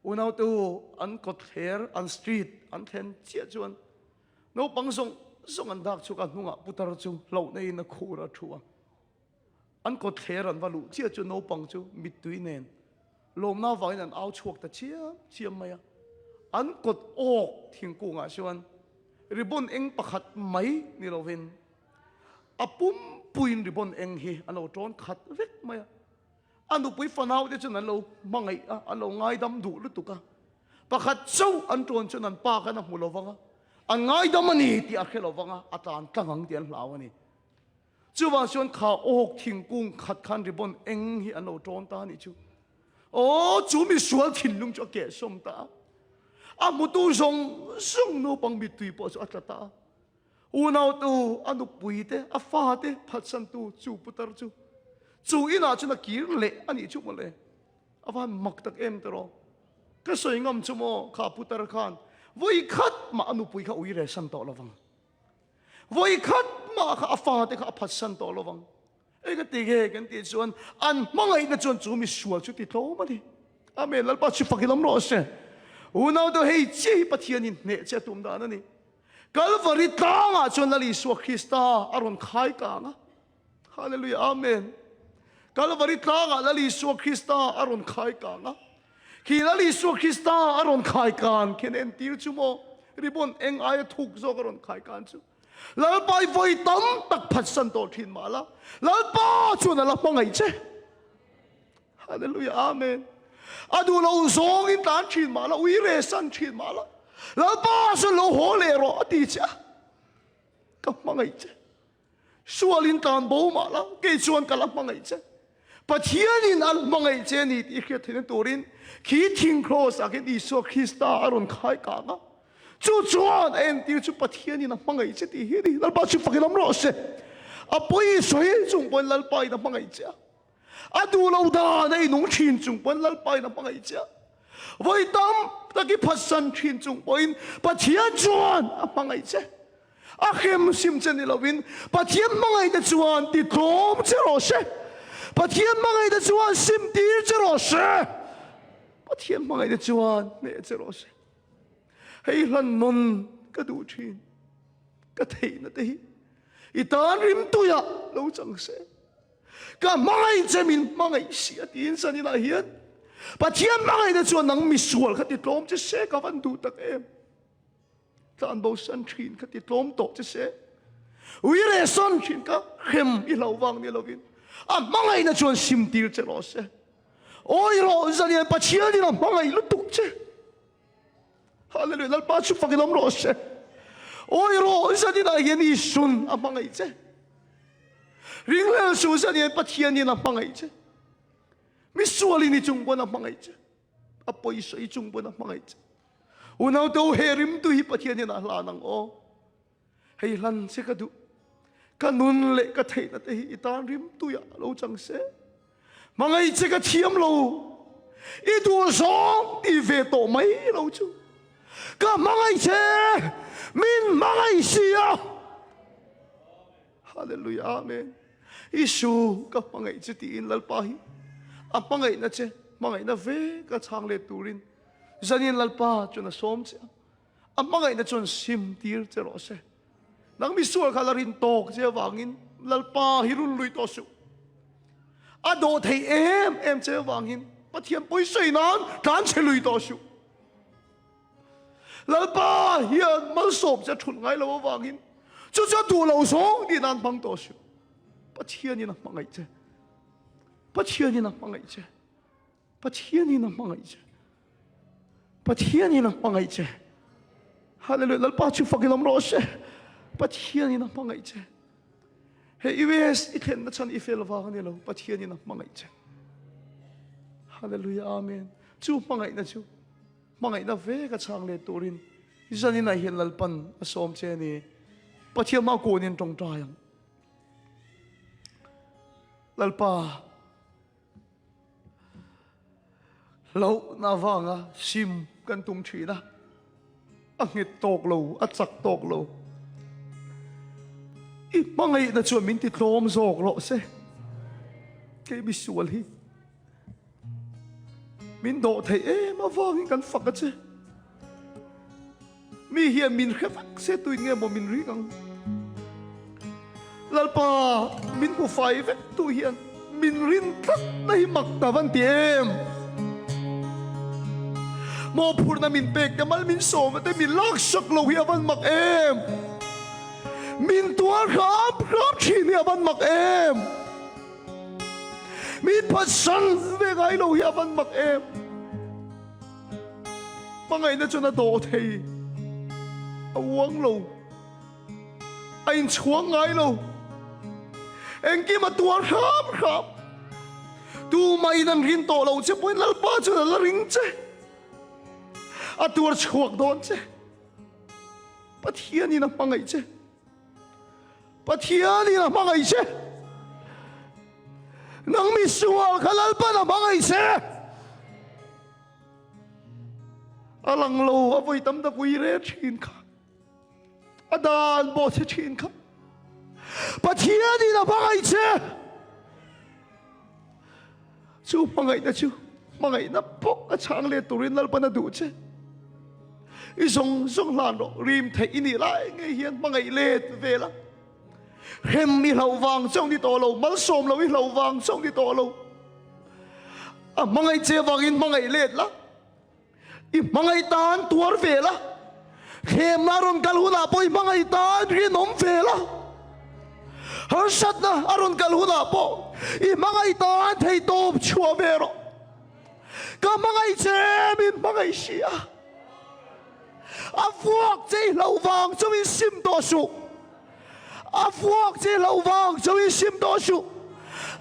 Unaute u, an kawtthler, an street an thlen chiah chuan naupang zawng zawng an dak chhuak a, hnungah putar chu hlauh neiin a khur a thu a. An kawtthler an va luh chiah chu naupang chu mittui nen lawmna avangin an au chhuak ta chiam chiam mai a. An kawt awk thingkungah chuan ribbon eng pakhat mai ni lovin a pumpuiin ribbon eng hi an lo tawn khat vek mai a. A nupui fanau te chuan an lo hmangaih a, an lo ngaidam duh lutuk a. Pakhat chauh an tawn chuan an pa khan a hmu lovang a, an ngaidam a ni tih a hre lovang a, a tlan tlang ang tih an hlau a ni. Chuvang chuan kha awk thingkung khat khan ribbon eng hi an lo tawn ta a nih chu. Aw, chu misual thinlung chu a kehsawm ta a. A hmutu zawng zawng naupang mittui pawh chu a tla ta a. Unautu, a nupui te, a fa te phatsantu chu putar chu chu inah chuan a kir leh a nih chu mawle. A van mak tak em tiraw? Ka sawi ngam chu maw kha putar khan vawi khat mah a nupui kha ui rehsan tawh lovang. Vawi khat mah kha a fa te kha a phatsan tawh lovang. Ei ka ti nge kan tih chuan an hmangaihna chuan chu misual chu ti tlawm a ni. Amen. Lalpa chu fak i lam rawh se. Unau te hei chiah hi Pathianin hneh che a tum dan a ni. Kalvari tlangah chuan Lal Isua Krista a rawn khai kang a. Hallelujah. Amen. Kalvari tlangah Lal Isua Krista a rawn khai kang a. Khi Lal Isua Krista a rawn khai kan khian entir chu maw ribbon eng aia thuk zawk a rawn khai kan chu. Lalpa i vawi tam tak phatsan tawh thin mah la, Lalpa chuan a la hmangaih che. Hallelujah, Amen. A duh lo zawngin tlan thin mah la, ui re san thin mah la, Lalpa chuan lo haw leh rawh a ti che a. Ka hmangaih che. Sualin tlan bo mah la, kei chuan ka la hmangaih che. Pathianin a hmangaih che a ni tih hriat theihna turin khi thing kraws ah khian Isua Krista a rawn khai kang a. Chu chuan a entir chu Pathianin a hmangaih che tih hi a ni. Lalpa chu fakin awm rawh se. A pawi sawi chung pawhin Lalpa in a hmangaih che a. A duh lo dan a inung thin chung pawhin Lalpa in a hmangaih che a. Vawi tam tak i phatsan thin chung pawhin Pathian chuan a hmangaih che. A hrem sim che ni lovin Pathian hmangaihna chuan ti tlawm che rawh se. Pathian hmangaihna chuan sim tir che rawh se. Pathian hmangaihna chuan hneh che rawh se. Hei hlan nawn ka duh thin. Ka theihna te hi i tan rimtuiah lo chang se. Ka hmangaih che min hmangaih si a tiin zaninah hian Pathian hmangaihna chuan nang misual kha ti tlawm che se ka van duh tak em. Tlanbo san thin kha ti tlawm tawh che se. Ui reh san thin kha hrem i hlo vang ni lovin a hmangaihna chuan sim tir che rawh se. Awi rawh zanian Pathianin a hmangaih lutuk che. Hallelujah Lalpa chu fakin awm rawh se. Awi rawh zaninah hian Isun a hmangaih che. Ringhlel suh zanian Pathianin a hmangaih che. Misualin i chung pawn a hmangaih che. A pawisa i chung pawn a hmangaih che. Unau te u he rimtu hi Pathian hian a hlan ang aw. Hei hlan che ka duh. Ka nun leh ka theihna te hi i tan rimtuiah lo chang se. Hmangaih che ka thiam lo. I duh zawng ti ve tawh mai lo chu. Ka hmangaih che min hmangaih si a. Hallelujah Amen. Isu ka hmangaih che tiin Lalpa hi a hmangaihna che hmangaihna ve ka chhang let turin Zanin Lalpa chuan a sawm che a, a hmangaihna chuan sim tir che rawh se. Nang misual kha la rin tawk che avangin Lalpa hi run lui tawh suh. A dawh thei em em che avangin Pathian pawisawi nan tlan chhe lui tawh suh. Lalpa hian malsawm che a thulh ngai lo avangin chu chu a duh lo zawng tih nan hmang tawh suh. Pathianin a hmangaih che. Pathianin a hmangaih che. Pathianin a hmangaih che. Pathianin a hmangaih che. Hallelujah. Lalpa chu fakin awm rawh se. Pathianin a hmangaih che. He US i thlenna chhan i fel vang a ni lo. Pathianin a hmangaih che. Hallelujah. Amen. Chu hmangaihna chu hmangaihna ve ka chhang let turin zanin ah hian Lalpan a sawm che a ni. Pathian hma kunin tawngtai ang. Lalpa Hlauhna avanga sim kan tum thin a, a nghet tawk lo, a chak tawk lo. I hmangaihna chuan min ti tlawm zawk rawh se. Kei misual hi min dawh theih em avangin kan fak a che. Mi hian min hre vek se tuin nge maw min ring ang? Lalpa, min hmu fai vek tu hian min rin tlat na hi mak ta van ti em? Mawhphurhna min pek te mal min sawm te min lak sak lo hi a van mak em? Min tuar hram hram thin hi a van mak em? Min phatsan ve ngai lo hi a van mak em? Hmangaihna chuan a dawh thei, a uang lo, a inchhuang ngai lo. Engkim a tuar hram hram. Tumah in an rin tawh lo che pawhin Lalpa chuan a la ring che. A tuar chhuak dawn che. Pathianin a hmangaih che. Pathianin a hmangaih che. Nang misual kha Lalpan a hmangaih che. A lang lo a vawi tam tak ui re thin kha. A dan pawh che thin kha. Pathianin a hmangaih che. Chu hmangaihna chu hmangaihna bawk a chhang let turin Lalpan a duh che. I zawng zawng hlan rawh, rim theih i nih lai ngei hian hmangaih let ve la. Hrem i hlauh vang chauh ni tawh lo, malsawm lo i hlauh vang chauh ni tawh lo. A hmangaih che vangin hmangaih let la. I hmangaih tan tuar ve la, thlemna a rawn kal hunah pawh i hmangaih tan rinawm ve la, harsatna a rawn kal hunah pawh i hmangaih tan theihtawp chhuah ve rawh. Ka hmangaih che min hmangaih si a, a vuak che i hlauh vang chauhin sim tawh suh. A vuak che hlauh vang chauhin sim tawh suh.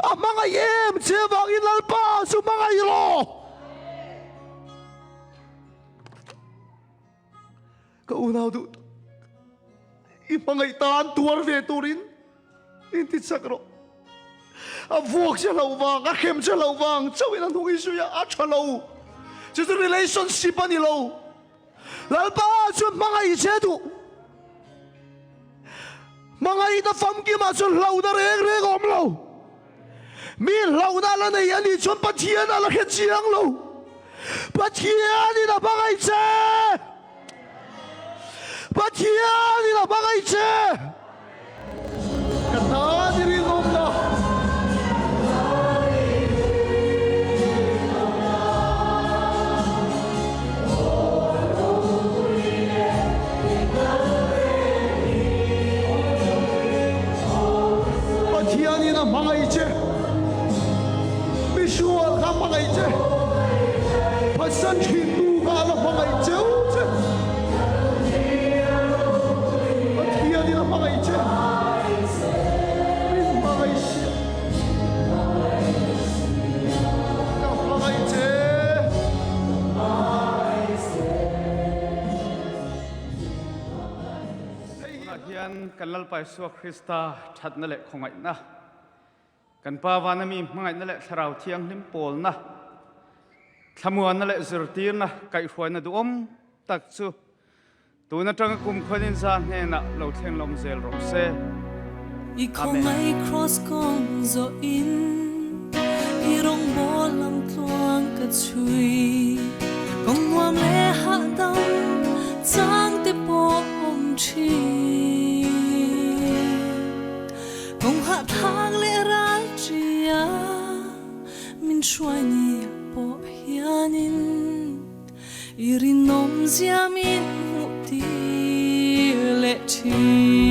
A hmangaih em che vangin Lalpa chu hmangaih rawh. Ka unau duh tak, i hmangaih tan tuar ve turin in ti chak rawh. A vuak che hlauh vang, a hrem che hlauh vang chauhin a hnung i zui a, a tha lo. Chu chu relationship a ni lo. Lalpa chuan hmangaih che duh. Hmangaihna famkimah chuan hlauhna reng reng a awm lo. Mi hlauhna a la nei a nih chuan Pathian a la hre chiang lo. Pathianin a hmangaih che. Pathianin a hmangaih che. Ka tan i rinawmna. Pathianin a hmangaih che. Misual kha a hmangaih che. Phatsan thintu kha a la hmangaih cheu che. Pathianin a hmangaih che, min hmangaih sia. Ka hmangaih che. Tunah hian kan Lalpa Isua Krista thatna leh khawngaihna, kan Pa vana mi hmangaihna leh Thlarau Thianghlim pawlna, thlamuanna leh zirtirna kaihhruaina duhawm tak chu Tun atanga kum khuanin za hnenah lo thleng lawm zel rawh se. I khawngaih kraws kawng zawh in i rawngbawl lam tluang ka chhui. Kawng nuam leh hahdam chang te pawh awm thin. Kawng hahthlak leh ral tia min hruai ni pawh hianin. I rinawm zia min hmuh tir leh thin.